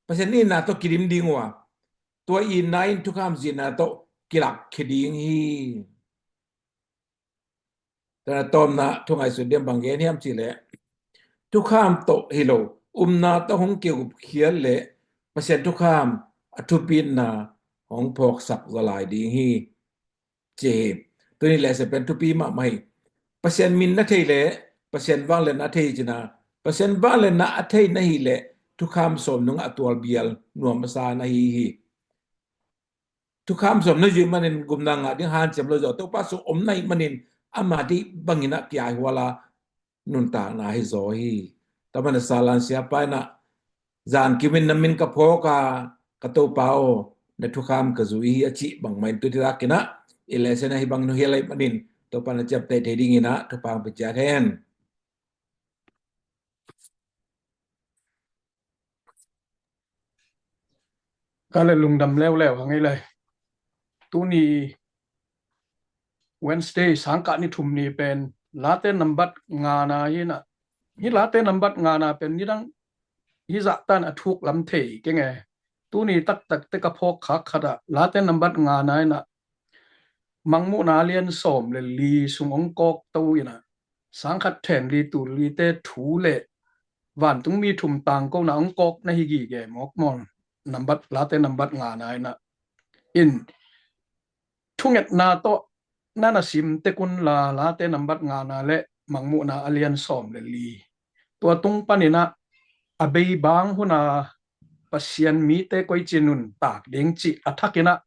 Pasian itna tawh kidim ding uh a, tua itna in thukham zihna tawh kilakkhia ding hi. Tua na tawmna thu ngaihsut ding bang gen hiam cih leh thukham tawh hi lo, upna tawh hong kiupkhiat le Pasian thukham a thupitna hong phawksak zaw lai ding hi. Ci hi. Tuni lehse pen thupi mahmah hi. Pasian min na thei le Pasian vangliatna a thei cihna, Pasian vangliatna a thei na hih leh thukham sawm nungah a tualbial nuam a sa na hi hi. Thukham sawm na zuih manin gupna ngah ding hanciam lo zaw Topa sung om na hih manin ama deih bangin ah kiaihual a nuntakna hi zaw hi. Tua manin a salan siapa in ah zan kimin na min ka phawk a, ka Topa aw, na thukham ka zui hi a cih bangmah in tuni takin ah i lehse na hih bang nung hial ahih manin Topa na ciamteh thei dingin ah thupha hong pia ciat hen. Ka le lungdam leuleu hang ei le. Tuni Wednesday sangkah ni thum ni pen Late nambat ngana hi na. Hi Late nambat ngana pen nidang hi zahtan a thuk lam thei keng e. Tuni taktak te ka phawk khak khat ah Late nambat ngana hi na. Mangmuhna a lian sawm le li sung hong kawk to in ah sangkhat then li tul li te thu le vantungmi thum tangkona hong kawk na hi gige mawkmawl. Nambat, Late nambat ngana in ah in thungetna tawh na na sim tek un la, Late nambat ngana le Mangmuhna a lian sawm le li, tua tung panin ah a bei bang hun a Pasian mite koici nuntak ding cih a thakin ah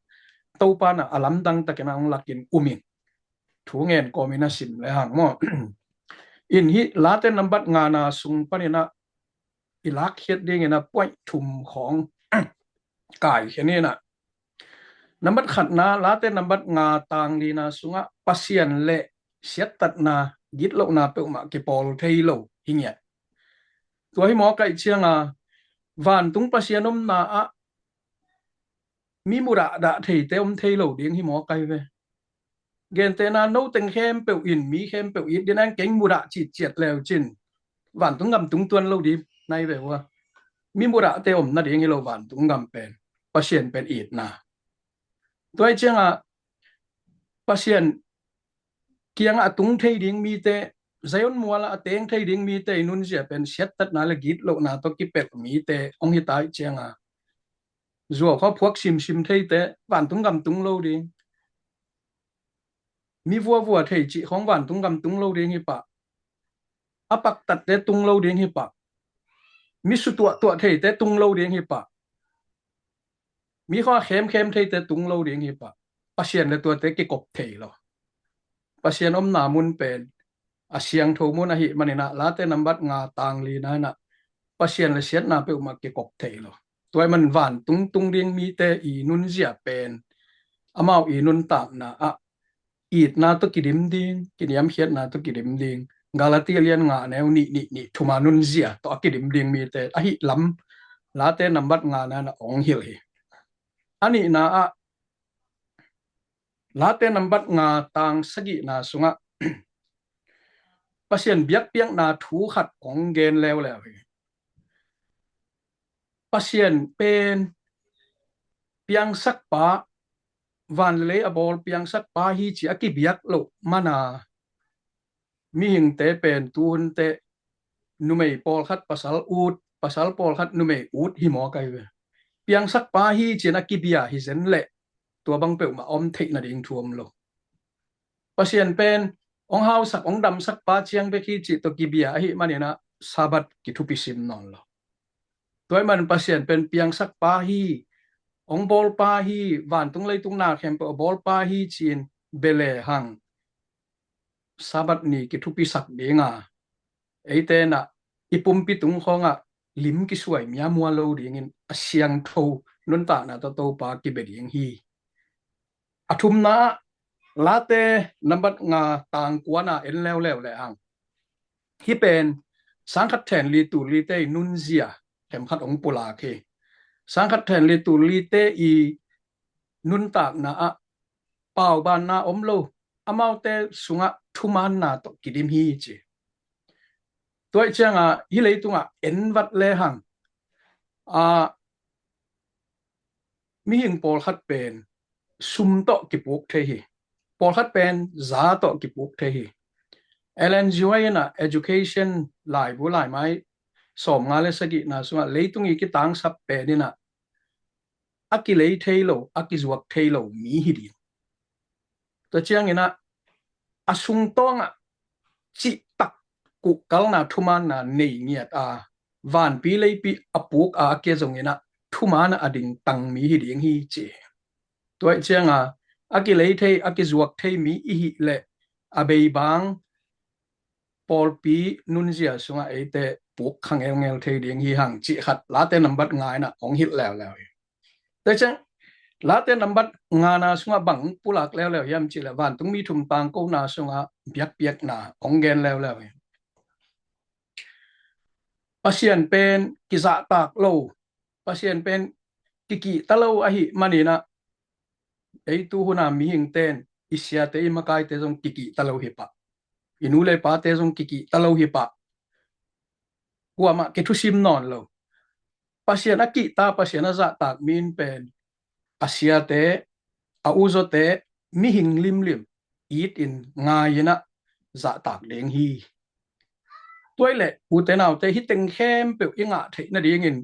Topa in ah a lamdang takin ah hong lakin um in thu ngen kawmin a sim le hang maw. In hih Late nambat ngana sung panin ah i lakkhiat dingin ah point thum khawng kaikhia ni na. Nambat khatna, Late nambat nga tang lina sungah Pasian le siattatna, gitlohna peuhmah kipawl thei lo hi ngiat. Tua hi mawk ahih cianga vantung Pasian omna ah mi mudah dah theite om thei lo ding hi maw kai ve. Gentehna no teng khempeuh in mi khempeuh it ding ang keng mudah citciat leu cin vantung gam tung tuan lo ding nai ve ua. Mi mudahte om nading hi lo vantung gam pen Pasian pen itna. Tua hi ciangah Pasian kiangah a tung thei ding mite, Zion mualah a teng thei ding mite i nunzia pen siattatna le gitlohna tawh kipelh mite hong hi ta hi ciangah zuau kha phuak simsim theite vantung gam tung lo ding. Mi vuavua thei cih khong vantung gam tung lo ding hi pah. A paktatte tung lo ding hi pah. Mi sutuahtuah theite tung lo ding hi pah. Mi khong a khemkhem theite tung lo ding hi pah. Pasian le tuate kikop thei lo. Pasian omna mun pen a siangtho mun ahih maninah Late nambat nga tang lina inah Pasian le siatna peuhmah kikop thei lo. Tua ahih man vantung tung ding mite i nunzia pen amau i nuntakna ah itna tawh kidim ding, kiniamkhiatna tawh kidim ding. Galati a lian nga neu nih nih nih thuma nunzia tawh a kidim ding mite ahih lam Late nambat nga na na ong hilh hi. A nihna ah Late nambat nga tang sagihna sungah Pasian biakpiakna thu khat ong gen leuleu hi. Pasian pen piangsakpa, van le lei a bawl piangsakpa hi ci a kibiak loh mana mihingte pen tuhunte numei pawlkhat pasal ut, pasal pawlkhat numei ut hi maw kai ve. Piangsakpa hi cin a kibia hi zen leh tua bang peuhmah om theih nading thu om lo. Pasian pen ong hausak ong damsakpa ciang bek hi cih tawh kibia ahih maninah Sabbath kithupi sim nawn lo. Tua ahih man Pasian pen piangsakpa hi, ong bawlpa hi, vantung leitung na khempeuh a bawlpa hi ci-in bia lehang Sabbath ni kithupisak dinga eite inah i pumpi tung khongah lim kisuai miamua lo dingin a siangtho nuntakna tawh Topa kibia ding hi. A thumna ah Late nambat nga tang kuana en leuleu lehang hih pen sangkhat then li tul lite i nunzia themkhat ong pulak hi. Sangkhat then li tul lite i nuntakna ah paubanna om lo, amaute sungah thumaanna tawh kidim hi ci. Tua ih ciangah hih leitungah envat lehang a mihing pawlkhat pen sum tawh kipuk thei hi. Pawlkhat pen za tawh kipuk thei hi. Ellen G. White inah Education laibu laimai sawmnga le sagihna sungah leitung i kitangsap pen inah a kilei thei lo, a kizuak thei lo mi hi ding. Tua cianginah a sungtawngah cihtak kuhkalna thumaanna nei ngiat a vanpi leipi a puk a a kia zonginah thumaanah a dingtang mi hi ding hi ci. Tua ih cianga a kilei thei a kizuak thei mi i hih leh a beibang pawlpi nunzia sungah eite puk kha ngelngel thei ding hi hang cih khat Late nambat nga inah hong hilh leuleu hi. Tua ciang Late nambat ngana sungah bang pulak leuleu hiam cih leh vantung mi thum tangkona sungah biakpiakna hong gen leuleu hi. Pasian pen kizahtak lo, Pasian pen kikihta lo ahih maninah ei tu huna mihingten i siate i makaite zong kikihta lo hi pah. I nu le pate zong kikihta lo hi pah. Kuamah kithusim nawn lo. Pasian a kihta, Pasian a zahtak mi in pen a siate, a uzawte, mihing limlim it in ngai inah zahtak ding hi. Tua ih leh ute naute hih teng khempeuh i ngah theih nadingin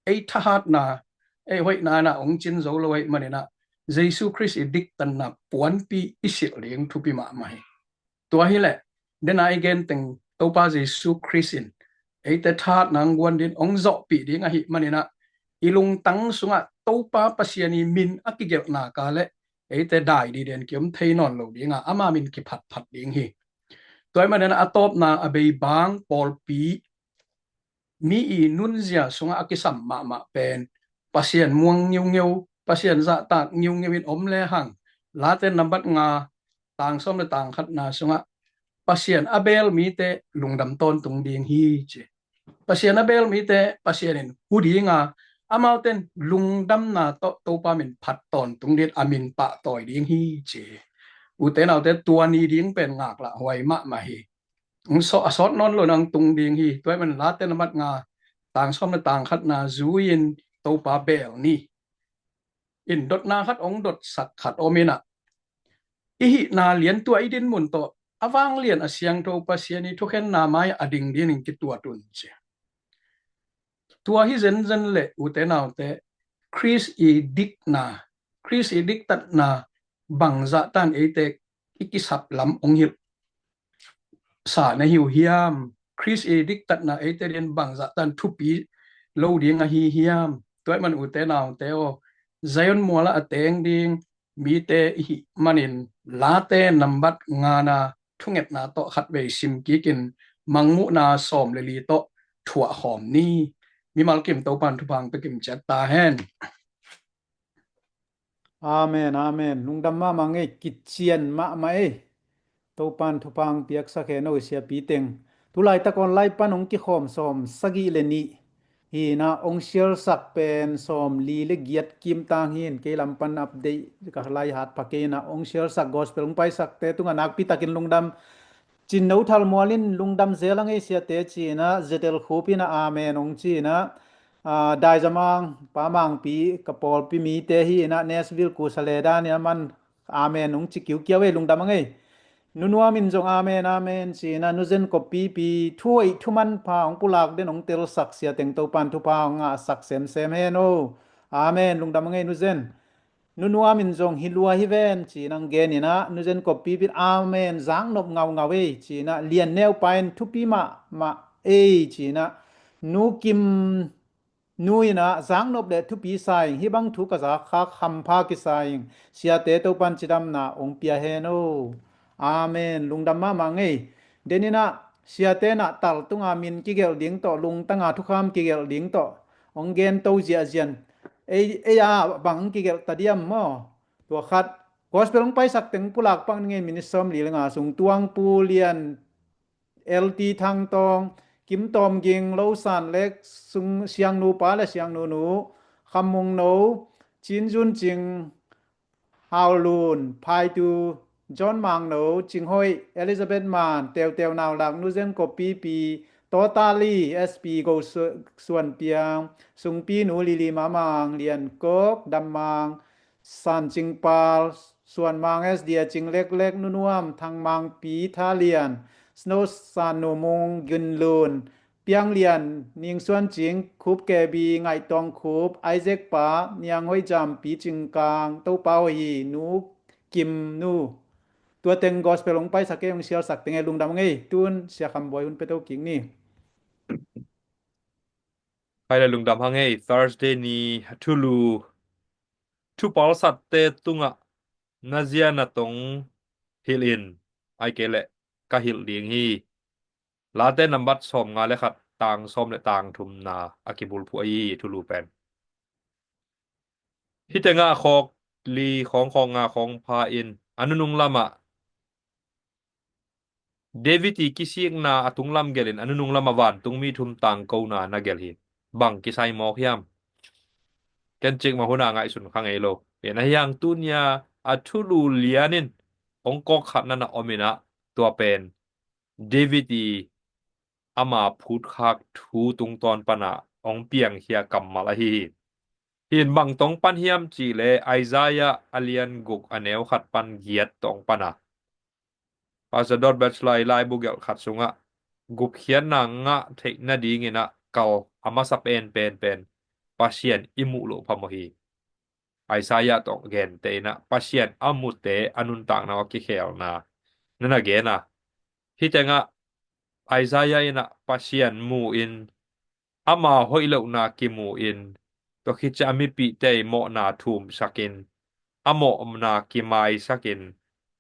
ei thahatna, ei hoihna inah hong cin zo lo ahih maninah Jesu Khrist i diktanna puanpi i silh ding thupi mahmah hi. Tua hileh dena i gen teng Topa Jesu Khrist in eite thahatna hong guan ding hong zawhpih ding ahih maninah i lungtang sungah Topa Pasian i min a kigelhna ka leh eite dai diden kiom thei nawn lo dinga ama min kiphatphat ding hi. Tua ahih maninah a tawpna a beibang pawlpi mi i nunzia sungah a kisam mahmah pen Pasian muang ngiungeu, Pasian zahtak ngiungeu in om lehang Late nambat nga tang sawm le tang khatna sungah Pasian a beel mite lungdam tawntung ding hi ci. Pasian a beel mite Pasian in hu dinga Amaute in lungdamna tawh Topa min phat tawntung dingin a min pahtawi ding hi ci hi. Ute naute, tua ni ding pen ngaklah huai mahmah hi. Hong sawt, a sawt nawn lo in hong tung ding hi. Tua ahih manin Late nambat nga, tang sawm le tang khatna zui-in Topa beel ni. In dotna khat hong dotsak khat om in ah, i hihna lian, tua i dinmun tawh a vanglian a siangtho Pasian i thukhenna mai-ah a ding dingin kituat un ci. Tua hi zenzen leh ute naute, Khrist i dikna, Khrist i diktatna bangzah tan eite i kisap lam hong hilh sa na hi uh hiam? Khrist i diktatna eite dingin bangzah tan thupi lo ding ahi hiam? Tua ahih manin ute naute aw, Zion mualah a teng ding mite i hih manin Late nambat ngana thungetna tawh khatvei sim kikin Mangmuhna sawm le li tawh thuah khawm ni. Mimal kim Topan thupha hong pia kim ciat ta hen. Amen, amen. Lungdam mahmah ngei, kician mahmah ei. Topan thupha hong piaksak hen o, siapi teng. Tulaitak online pan hong kikhawm sawm sagih le nih hi in ah, hong sialsak pen sawm li le giat kim tang hi in, kei lam pan update ka lai hat pha kei in ah, hong sialsak gospel hong paisakte tungah nakpitakin lungdam. Cin No Thal Mual in lungdam zel a ngei siate ci in ah, Zetel Khup in ah amen hong ci in ah, ah, Daizamang, Pa Mangpi, ka pawlpi mite hi in ah, Nashville kusa le dan in ah man amen hong ci kiukiau ei, lungdam a ngei. Nu Nuam in zong amen, amen ci in ah, Nu Zen Kop Pipi thu hoih thu manpha hong pulak den hong telsak sia teng Topan thupha hong ngahsak semsem hen o. Amen, lungdam a ngei Nu Zen. Nu Nuam in zong hi lua hi ven ci in ah hong gen in ah, Nu Zen Kop Pipi in amen, zaknop ngaungau ei ci in ah, Lian Neu Pa in thupi mahmah ei ci in ah, Nu Kim Nu in ah zaknop le thupi sa ing, hih bang thu ka za kha hampha kisa ing, siate Topan cidamna hong pia hen o. Amen. Lungdam mahmah ngei. Den in ah siate in ah tal tunga min kigelh ding tawh, lungtanga thukham kigelh ding tawh hong gen to ziahziah in, ei, ei a bang kigelh ta diam maw? Tua khat, gospel hong paisak teng pulak pak ni ngei, minit sawm li le nga sung, Tuang Pu Lian, L T Thang Tawng, Kim Tawm Ging, Lo San Lek, sung, Siangnu Pa le Siangnu Nu, Kham Mung No, Cin Zun Cing, Hau Lun, Phai Tu, John Mang No, Cing Hoih, Elizabeth Man, Teu Teu Nau Lak, Nu Zen Kop Pipi, Tawta Li, S P Go Su-, Suan Piang, Sungpi Nu Lili Mamang, Lian Kok, Dam Mang, San Cing Pal, Suan Mang S D A, Cing Lek Lek, Nu Nuam, Thang Mang Pi, Tha Lian, Snow San, Nu Mung, Gin Lun, Piang Lian, Ning Suan Cing, Khup K B, Ngaih Tawng Khup, Isaac Pa, Niang Hoih Jam Pi, Cing Kang, Topa Hoih Hi, Nu Kim Nu. Tua teng gospel hong paisak ei, hong sialsak teng ei, lungdam ngei. Tun Sia Kham Buai hun pia to kik ni. Hai le lungdam hang ei, Thursday ni thulu thupalsatte tungah na zia na tong hilh in, ai kei leh ka hilh ding hi. Late nambat sawm nga le khat, tang sawm le tang thumna a kibulphuh ahi hi thulu pen. Hih tengah khawk li khawng khawk nga khawng pha in a nunung lamah David i kisikna a tunglam gelh in a nunung lamah vantungmi thum tangkona na gelh hi. Bang kisai mawk hiam? Ken cikmah hun a ngaihsun kha ngei lo. Pen ahi hang tunia a thulu lian in hong kawk khatna na om in ah, tua pen David i ama phutkhak thu tungtawn pana hong piangkhia kammal ahi hi. Hi in bang tawh pan hiam cih leh Isaiah a lian guk a neu khat pan giat tawh pana. Pastor Dot Bachelor i laibu gelh khat sungah gupkhiatna ngah theih nadingin ah kal a masa penpen pen Pasian i muh loh phamawh hi. Isaiah tawh gente in ah Pasian a mute a nuntakna a kikhelna na na gen a. Hih tengah Isaiah in ah Pasian mu in ama hoih lohna kimu in, tua khit ciang a mipihte i mawhna thumsak in, a mawhna kimaisak in,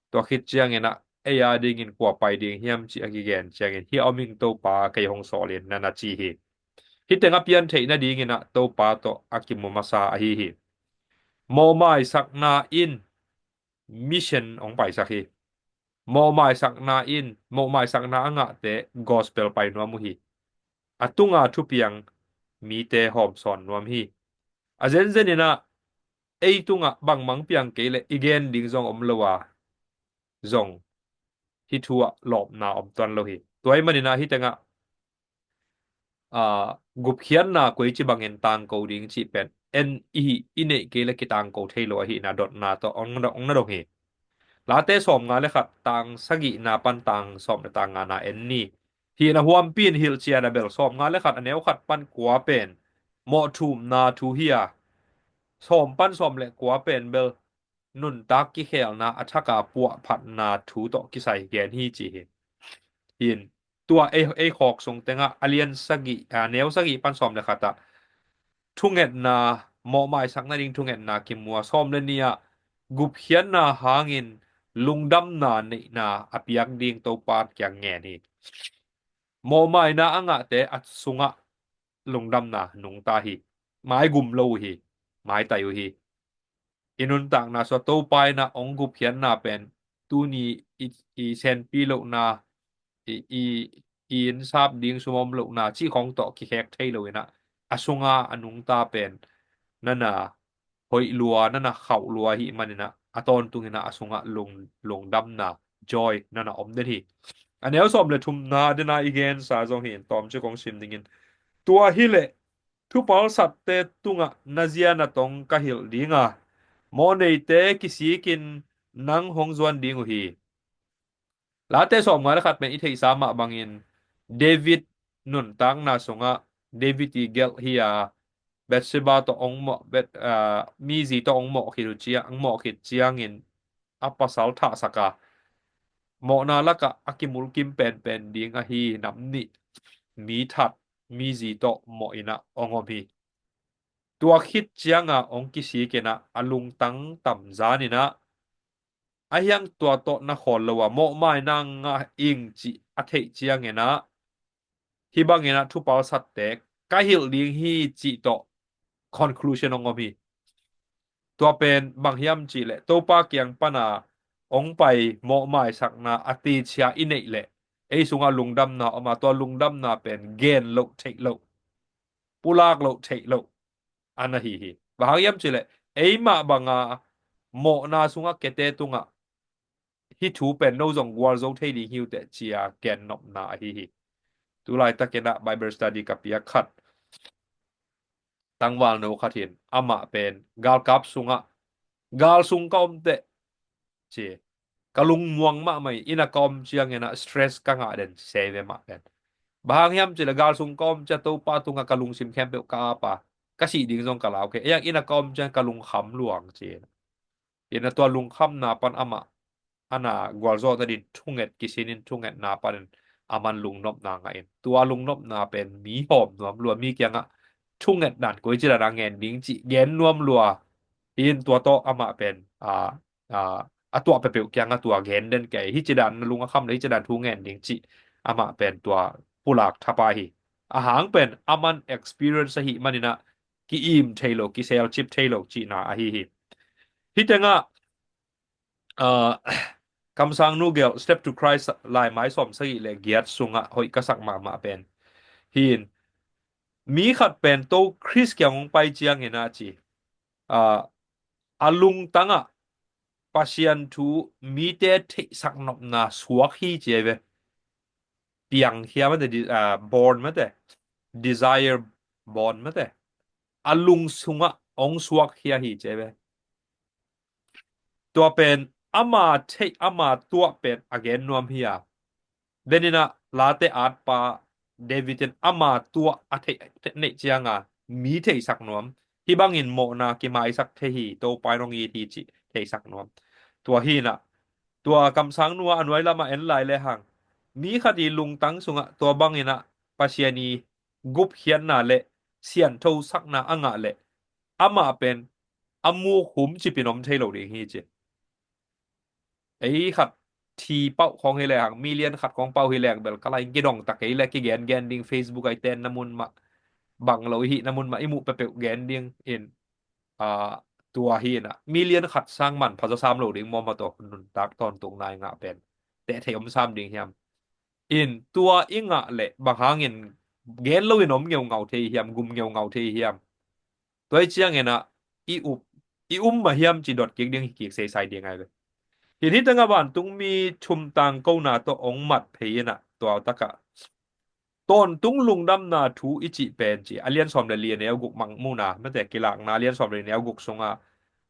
tua khit ciangin ah ei a dingin kua pai ding hiam cih a kigen ciangin, hih a om ing Topa, kei hong sawl in, na na ci hi. Hih teng a pian theih nadingin ah Topa tawh a kimu masa ahi hi. Mawhmaisakna in mission hong paisak hi. Mawhmaisakna in, mawhmaisakna a ngahte gospel pai nuam uh hi. A tunga thupiang mite hawmsawn nuam hi. A zenzen inah ei tungah bangmang piang kei leh i gen ding zong om lo a, zong hih thu ah lawpna om tuan lo hi. Tua ahih maninah hih tengah aa, gupkhiatna koici bangin tangko ding cih pen en i hih i neih kei le kitangko thei lo ahihna dotna tawh ong na dong hi. Late sawmnga le khat tang sagihna pan tang sawm le tang ngana en ni. Hih na huampi in hilhcian a bel sawmnga le khat a neu khat pan kua pen mawh thumna thu hi a, sawm pan sawm le kua pen bel nuntak kikhelna a thaka puahphatna thu tawh kisai gen hi ci hi. Hin tua ei, ei khawk sung tengah a lian sagih, a neu sagih pan sawm le khatah thungetna, mawhmaisakna ding thungetna kimua sawm le nih ah gupkhiatna hangin lungdamna neihna a piak ding Topa kiang ngen hi. Mawhmaina a ngahte a sungah lungdamna nungta hi. Mai gum lo uh hi, mai tai uh hi. I nuntakna sua Topa inah ong gupkhiatna pen tuni i, i senpi lohna, i, i, i innsap ding sumom lohna cih khong tawh kikhek thei lo inah a sunga a nungta pen nana hoih lua, nana khauh lua ahih maninah a tawntung inah a sungah lung, lungdamna, joy nana om den hi. A neu sawm le thumna dena i gensa zong hi in tawmci kong sim dingin, tua hileh thupalsatte tungah na zia na tong ka hilh dinga, mawhneite kisikin nang hong zuan ding uh hi. Late sawmnga le khat pen i theihsa mah bangin David nuntakna sungah David i gelh hi a, Bathsheba tawh ong mawh, Bet, aa, mizi tawh ong mawh khit uh ciang, ong mawh khit ciangin a pasal thahsak a, mawhna lakah a kimulkim penpen ding ahi nam nih mi that mizi tawh mawh inah ong om hi. Tua khit cianga ong kisik inah a lungtang tamzan inah a hiang tua tawh na khawl lo a mawhmaina ngah ing cih a theih ciang inah hih bangin ah thupalsatte ka hilh ding hi cih tawh conclusion ong om hi. Tua pen bang hiam cihleh Topa kiang pana ong pai mawhmaisakna a ticia i neih leh ei sungah lungdamna om a, tua lungdamna pen gen loh theih loh, pulak loh theih loh ana hi hi. Bang hang hiam cihleh eimah banga mawhna sungah kete tungah hih thu pen no zong gualzo thei ding hi uh teh cia gennopna ahi hi. Tulaitakin ah Bible study ka piak khat tangvalno khat hin amah pen galkap sungah, gal sung ka om teh ci, ka lungmuang mahmah hi, inn ah ka om ciangin ah stress ka ngah den ci, sei ve mah pen. Bang hang hiam cihleh gal sung ka om ciang Topa tungah ka lungsim khempeuh ka ap a, ka sih ding zong ka lau kei, ei ang inn ah ka om ciang ka lungkham luang ci. Inn ah tua lungkhamna pan amah ana gualzawhna din thunget kisinin thungetna panin aman lungnopna ngah in, tua lungnopna pen mi hawm nuam lua, mi kiangah thunget dan koici dan a ngen ding cih gen nuam lua. Hi in tua tawh amah pen a, a, a tuah peuhpeuh kiangah tua gen den kei, hih ci dan na lung a kham le hih ci dan thu ngen ding cih amah pen tua pulak thapai hi. A hang pen aman experience ahih maninah ki-im thei lo, kiselcip thei lo cihna ahi hi. Hih tengah aa, kamsangnu gelh Step to Christ laimai sawm sagih le giat sungah hoih ka sak mahmah pen hi in, mi khat pen to Khrist kiang hong pai ciangin ah ci, aa, a lungtangah Pasian thu mite theihsak nopna suak hi ci ei ve. Piangkhia mate, di-, aa, born mate, desire born mate, a lung sungah hong suakkhia hi ci ei ve. Tua pen ama theih ama tuah pen a gen nuam hi a. Deninah Late atpa David in ama tuah a theih, theih neih cianga mi theihsak nuam, hih bangin mawhna kimaisak thei hi, Topa in hong it hi cih theihsak nuam. Tua hinah tua kamsangnu a nuai lamah en lai lehang mi khat i lungtang sungah tua banginah Pasian i gupkhiatna le sianthosakna a ngah leh amah pen a muk hum cipin om thei lo ding hi ci. Ei khat thi pauh khawng hi lehang, million khat khawng pauh hi lehang bel ka lai kidong ta kei le kigengen ding, Facebook ai ten na mun mah, bang lo i hih na mun mah i muh peuhpeuh gen ding in, aa, tua hinah million khat sang manpha zaw sam lo ding mawmaw tawh nuntak tawntung nai ngah pen teh thei om sam ding hiam? In tua i ngah leh bang hangin gen loin om ngeungau thei hiam, gum ngeungau thei hiam? Tua hi ciangin ah i up i um mah hiam ci dot kik ding hi kik seisai ding ai ve. Hin hi tangah vantungmi thum tangkona tawh ong mat phei in ah tua takah tawntung lungdamna thu i cih pen ci a lian sawm le li a neu guk mangmuhna mate kilakna lian sawm le li neu guk sungah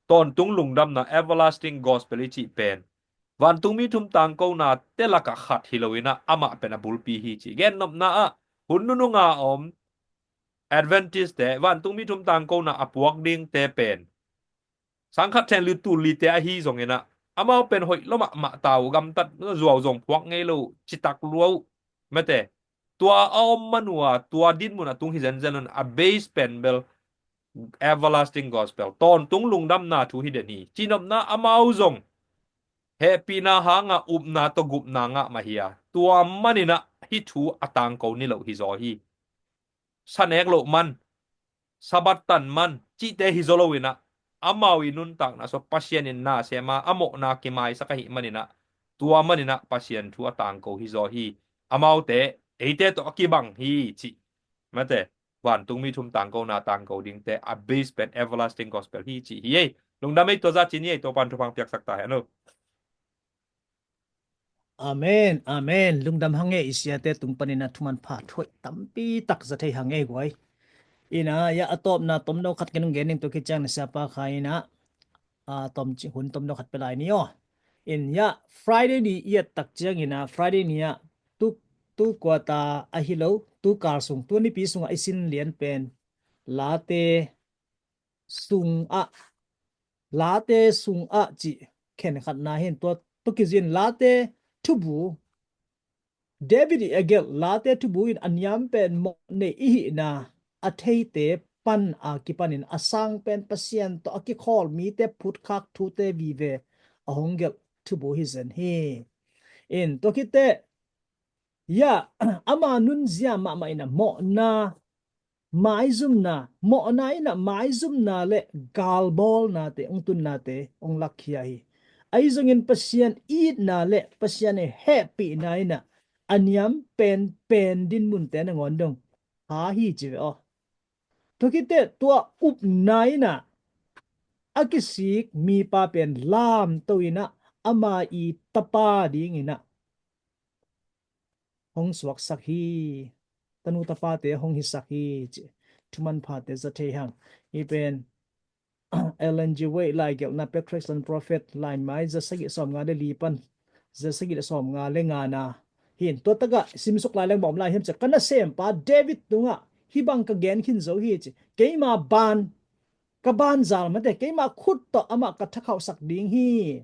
tawntung lungdamna everlasting gospel i cih pen vantungmi thum tangkona te lakah khat hi lo in ah amah pen a bulpi hi ci. Gennopna ah hun nununga om Adventist te vantungmi thum tangkona a puak ding te pen sangkhat then lu tul li te ahi zongin ah amau pen hoih lo mahmah ta uh, gamtat zuau zong puak ngei lo uh, citak lua uh mate. Tua a om man uh a tua dinmun a tung hi zenzen un a base pen bel everlasting gospel tawntung lungdamna thu hi den hi. Cihnopna amau zong hehpihna hanga upna tawh gupna ngah mah hi a tua manin ah hih thu a tangko ni lo hi zaw hi. Sanek loh man, Sabbath tan man cihte hi zaw lo in ah amau i nuntakna sua Pasian in na sem a a mawhna kimaisak ahih manin ah tua manin ah Pasian thu a tangko hi zaw hi. Amaute eite tawh a kibang hi cih mate vantungmi thum tangkona tangko dingte a base pen everlasting gospel hi cih hi ei. Lungdam ei, tua za cin hi ei, Topan thupha piaksak ta hen lo. Amen, amen. Lungdam hang e, i siate tung panin a thuman pha thuai tampi tak za thei hang e guai. Ina ya a tawpna tomno khat ken ung gen ning tua khit ciang na siapa kha ina a tom ci hun tomno khat pe lai ni aw. In ya Friday ni i at tak ciang ina Friday ni a tu tu kuata a hi lo tu kal sung tu nipi sung a i sin lian pen Late sung ah Late sung ah ci khen khatna hin tua tu kizin Late thubu David i a gelh Late thubu in a niam pen mawh nei i hihna a theite pan a kipanin a sang pen Pasian tawh a kikhawl mite phutkhak thute vive a hong gelh thubu hi zen hi. In tua khite ya ama nunzia mahmah in a mawhna maizumna mawhna in a maizumna le galbawlnate ong tunnate ong lakkhia hi. Ahi zongin Pasian itna le Pasian i hehpihna in a a niam pen pen dinmunte nangawn dong ha hi ci ve aw. Tua khite tua upna in a a kisik mipa pen lamto in a ama i tapa ding in a hong suaksak hi. Tanu tapate hong hisak hi ci thuman phate za thei hang. Hi pen Ellen G. White lai gelhna pe Christian Prophet lai mai za sagih sawm nga le li pan za sagih le sawm nga le nga na hin tua takah simsuk lai leng bawm lai hiam ci ka nasempa David tungah hih bang ka gen khin zo hi ci. Keima ban ka banzal mate keima khut tawh amah ka thakhauhsak ding hi.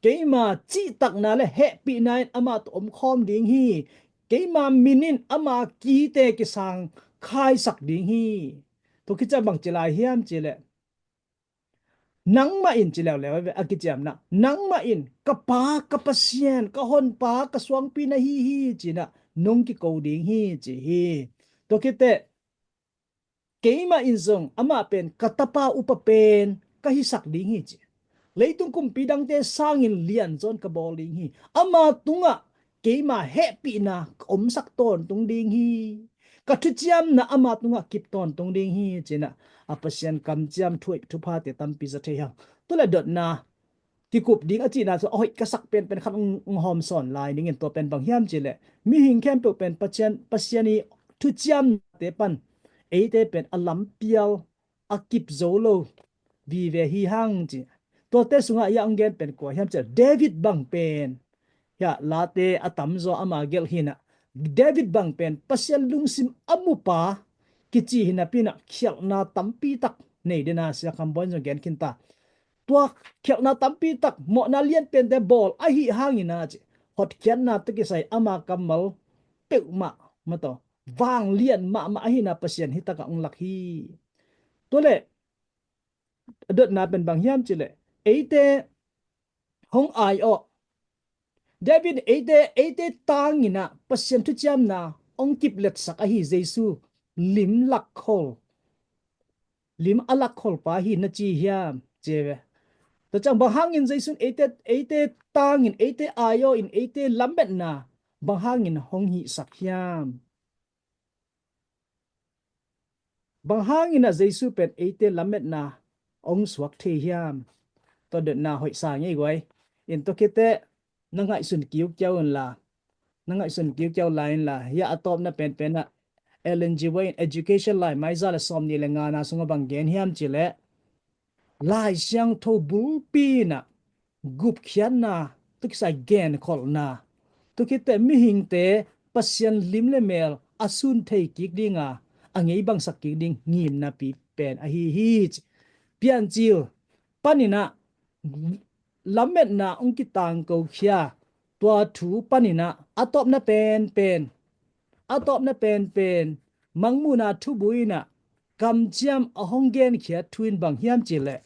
Keima cihtakna le hehpihna in amah tawh omkhawm ding hi. Keima min in ama kite kisang khaisak ding hi. Tua kica bang ci lai hiam ci le nangmah in ci leuleu a kiciamna nangmah in ka pa ka Pasian ka honpa ka suangpi na hi hi cinah nong kiko ding hi ci hi. Tua khite keimah in zong amah pen ka tapa upa pen ka hisak ding hi ci. Leitung kumpi dangte sangin lianzawn ka bawl ding hi. Ama tungah keima hehpihna ka omsak tawntung ding hi. Ka thuciamna ama tungah kip tawntung ding hi cinah a Pasian kamciam thuaih thuphate tampi za thei hang. Tule dotna kikup ding a cihna cu a hoih ka sak penpen khat hong hawm sawn lai dingin tua pen bang hiam cileh mihing khempeuh pen Pasian, Pasian i thuciamnate pan eite pen a lampial a kip zo lo vive hi hang ci. Tuate sungah ia hong gen pen kua hiam cileh David bang pen hia late a tamzaw ama gelh hinah David bang pen Pasian lungsim a mupa kici hinapinah khialhna tampi tak nei dena sia kham bawn zong gen khinta. Tua khialhna tampi tak mawhna lianpente bawl ahi hangina ci hotkhiatna takisai ama kammal peuhmah mataw vanglian mahmah ahina Pasian hitakah ong lak hi. Tuale dotna pen bang hiam cileh eite hong ai awh. David eite eite tanginah Pasian thuciamna ong kipletsak ahi Jesu lim lakkhol lim a lakkhol pa hi na ci hiam? Ci ve. Tua ciang bang hangin Jesu in eite eite tangin eite ai awh in eite lametna bang hangin hong hihsak hiam? Bang hangin ah Jesu pen eite lametna hong suak thei hiam? Tua dotna hoih sa ngei guai. In tua khit teh na ngaihsun kiukiau unla, na ngaihsun kiukiau lai inla, hia a tawpna penpen ah Ellen G. White in Education lai mai za le sawmnih le ngana sungah bang gen hiam cih leh, Lai Siangtho bulpi in ah gupkhiatna, tua kisai genkholhna, tua khit teh mihingte Pasian lim le mel a sun thei kik dinga, a ngeibangsak kik ding ngimna pi pen ahi hi ci. Piancil panin ah lametna hong kitangkokhia, tua thu panin ah a tawpna penpen, a tawpna penpen Mangmuhna thubu in ah kamciam a hong genkhiat thu in bang hiam cih leh,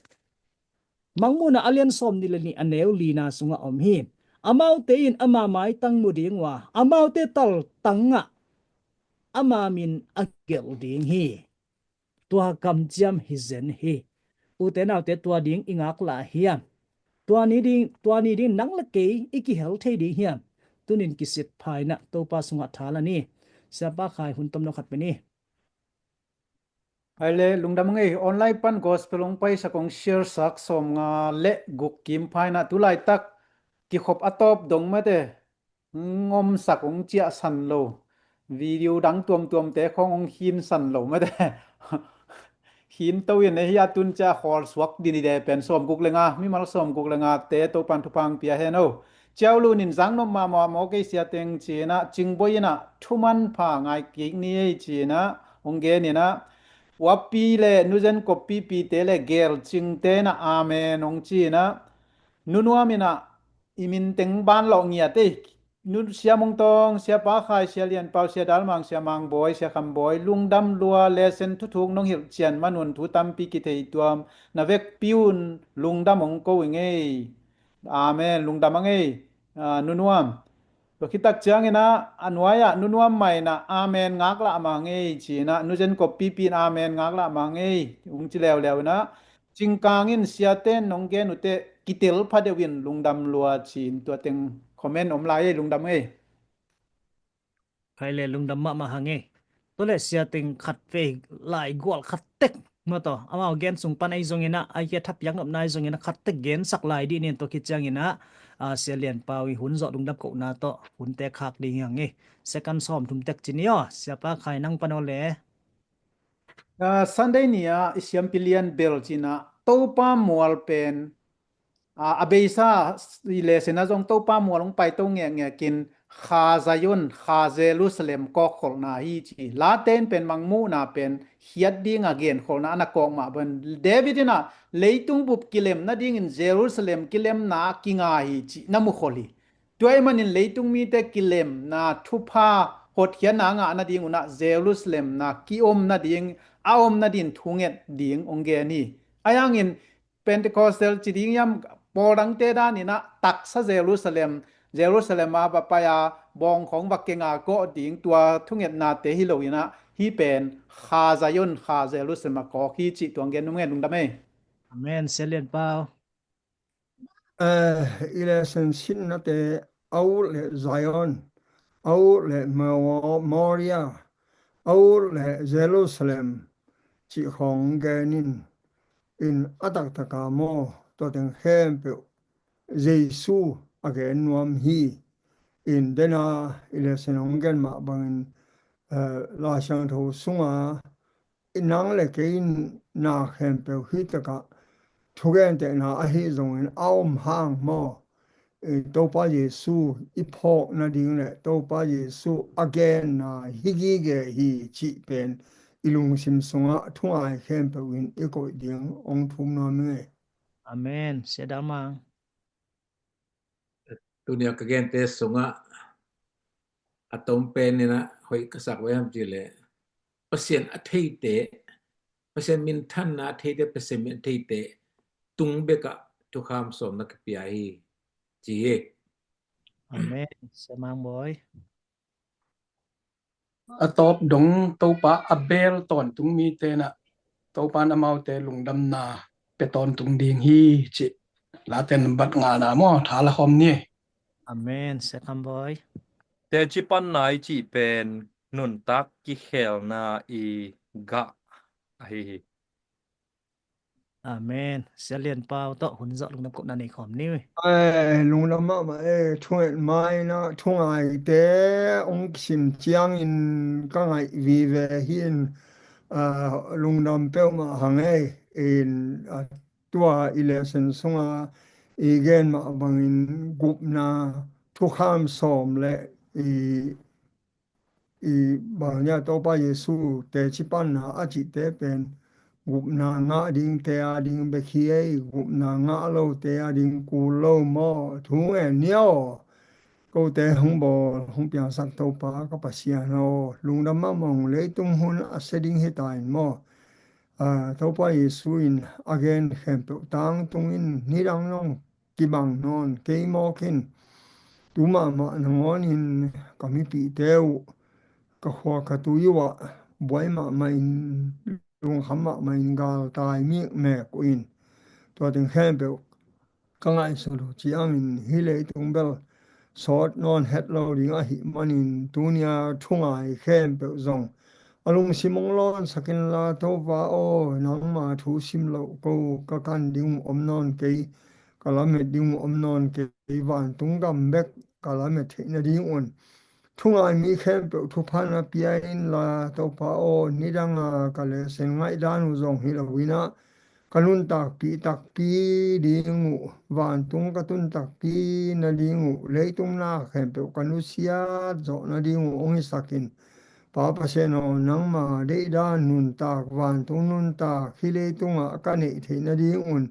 Mangmuhna a lian sawmnih le nih a neu lina sungah om hi. Amaute in ama maitang mu ding uh a, amaute taltang ah ama min a gelh ding hi. Tua kamciam hi zen hi. Ute naute, tua ding i ngaklah hiam? Tua ni ding, tua ni ding nang le kei i kihel thei ding hiam? Tunin kisit pha in ah Topa sungah tha la ni. Siapa Khai, hun tomno khat pe ni. Hai le, lungdam a ngei. Online pan gospel hong paisak, hong share sak sawmnga le guk kim pha in ah, tu laitak kikhop a tawp dong mate, hong omsak, hong ciahsan lo, video dang tuamtuamte khawng hong khinsan lo mate. Khinto in ei hi a, tun ciah khawl suak dini de pen sawmguk le nga, mimal sawmguk le ngate Topan thupha hong pia hen o. Ciau lunin zang nop mahmah maw kei sia teng ci in ah, Cingbuai in ah thuman pha ngai kik ni ei ci in ah hong gen in ah, Uapi le Nuzen Kop Pipite le Gel Cingte in ah amen hong ci in ah, Nu Nuam in ah i min teng ban lawh ngiat ei, Nu Sia Mung Tawng, Siapa Khai, Sia Lian Pau, Sia Dal Mang, Sia Mang Bawi, Sia Kham Bawi, lungdam lua, lesson thuthuk nong hilh cian man un thu tampi kithei tuam na vekpi un lungdam hong ko i ngei. Amen. Lungdam a ngei, ah, Nu Nuam. Tua khit tak ciangin ah a nuai ah Nu Nuam mah in ah amen ngaklah mah ngei ci in ah, Nu Zen Kop Pipi in amen ngaklah mah ngei hong ci leuleu in ah, Cingkang in siate in nong gen uh teh kitel pha deuh in lungdam lua ci in tua teng comment om lai ei, lungdam ngei. Khai le, lungdam mahmah hang ei. Tua le sia teng khat vei lai gual khat tek maw taw, amau gen sung pan ahi zongin ah, ahi kei a thapiak nopna ahi zongin ah khat tek gensak lai dih nin, tua khit ciangin ah, ah, Sia Lian Pau i hun zawh lungdam kohna tawh hunte khak ding hi hang ei. Second sawm thum tek ci ni aw, Siapa Khai nang pan aw le. Ah, Sunday ni ah i siampi lian bel ci in ah Topa mual pen, ah, a beisa i lesson ah zong Topa mual hong paito ngekngek in Kha Zion, Kha Jerusalem kawkkholhna hi ci. Late in pen Mangmuhna pen khiat dinga genkholhna a na kawk mah bangin David in ah leitung bup kilem nadingin Jerusalem kilemna a kinga hi cih na mukhol hi. Tua ahih manin leitung mite kilemna thupha hotkhiatna a ngah nading un ah Jerusalem na kiom nading, a om nading thunget ding hong gen hi. Ahi hangin Pentecostal ci ding hiam, pawl dangte dan in ah taksa Jerusalem, Jerusalem a va pai a bawng khawng va keng a kawh ding, tua thungetnate hi lo in ah hih pen Kha Zion, Kha Jerusalem a kawk hi cih tua hong gen nuam ing ei, lungdam ei. Amen, Sia Lian Pau. Eh, i lesson sinnate, a ut le Zion, a ut le Mo-, Moria, a ut le Jerusalem cih khawng gen in, in a taktaka maw, tua teng khempeuh Jesu a gen nuam hi. In dena i lesson hong gen mah bangin, eh, Lai Siangtho sunga i nang le kei in na khempeuh hih takah thugentehna ahi zongin a om hang maw, i Topa Jesu i phawk nading le Topa Jesu a genna hi gige hi cih pen i lungsim sungah thungai khempeuh in i koih ding hong thum nuam ing ei. Amen. Sia Dal Mang. Tuni a ka gente sungah a tom pen in ah hoih ka sak ve hiam cih leh, Pasian a theite, Pasian minthanna a theite, Pasian min a theite tung bekah thukham sawm na kipia hi ci hi. Amen. Sia Mang Bawi. A tawp dong Topa a bel tawntung mite in ah Topa in amaute lungdamna pia tawntung ding hi cih Late nambat ngana maw, tha la khawm ni. Amen. Sia Kham Bawi. Teci panna i cih pen nuntak kikhelna i gah Ahi hi. Amen. Sia Lian Pau tawh hun zawh lungdam kohna nei khawm ni. Lungdam mahmah e, thunget mai na, thungaite hong kisim ciangin ka ngaih vive hi in, lungdam peuhmah hang e. In, tua i lesson sunga i gen mah bangin gupna thukham sawm le i i bang nia Topa Jesu teci panna a cihte pen gupna ngah dingte a ding bek hi ei, gupna ngah lote a ding kul lo maw? Thu ngen ni aw. Kote hong bawl hong piangsak Topa ka Pasian aw, lungdam mahmah ung. Leitung hun a sia ding hi ta in maw? Topa Jesu in a gen khempeuh tangtungin nidang nong kibang nawn kei mawk in, tu mahmah nangawnin ka mipihte uh ka khua ka tui uhah buai mahmah in, lungkham mahmah in galtai mikmek uh in, tua teng khempeuh ka ngaihsut uh ciangin hih leitung bel sawt nawn het lo ding ahih manin tunia thungai khempeuh zong a lungsim hong lawnsak inla Topa aw, nangma thu sim loh ko ka kan ding uh om nawn kei, ka lamet ding uh om nawn kei, vantung gam bek ka lamet theih nadingun thungai mi khempeuh thupha na pia inla Topa aw, nidanga ka lesson ngaihdan uh zong hi lo inah ka nuntakpih takpi ding uh, vantung ka tun takpi nading uh, leitung na khempeuh ka nusiat zawh nading uh hong hisak in. Pa Pasian aw, nangma deihdan nuntak, vantung nuntak hih leitungah ka neih theih nadingun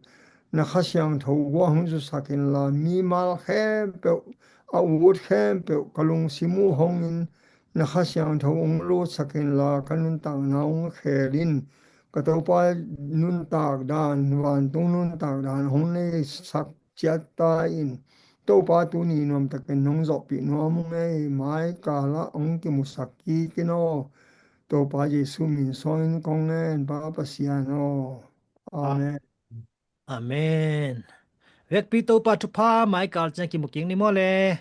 na Kha Siangtho guah hong zusak inla, mimal khempeuh, a ut khempeuh ka lungsim uh hongin na Kha Siangtho hong lutsak inla, ka nuntakna hong khel in. Ka Topa, nuntak dan, vantung nuntak dan hong neisak ciat ta in. Topa, tuni nuamtakin nong zawhpih nuam ung ei, mai kalah hong kimusak kik in aw. Topa Jesu min sawngin kong ngen, Pa Pasian aw. Amen. Amen. Vekpi Topa thupha mai kal ciang kimu kik ni maw le.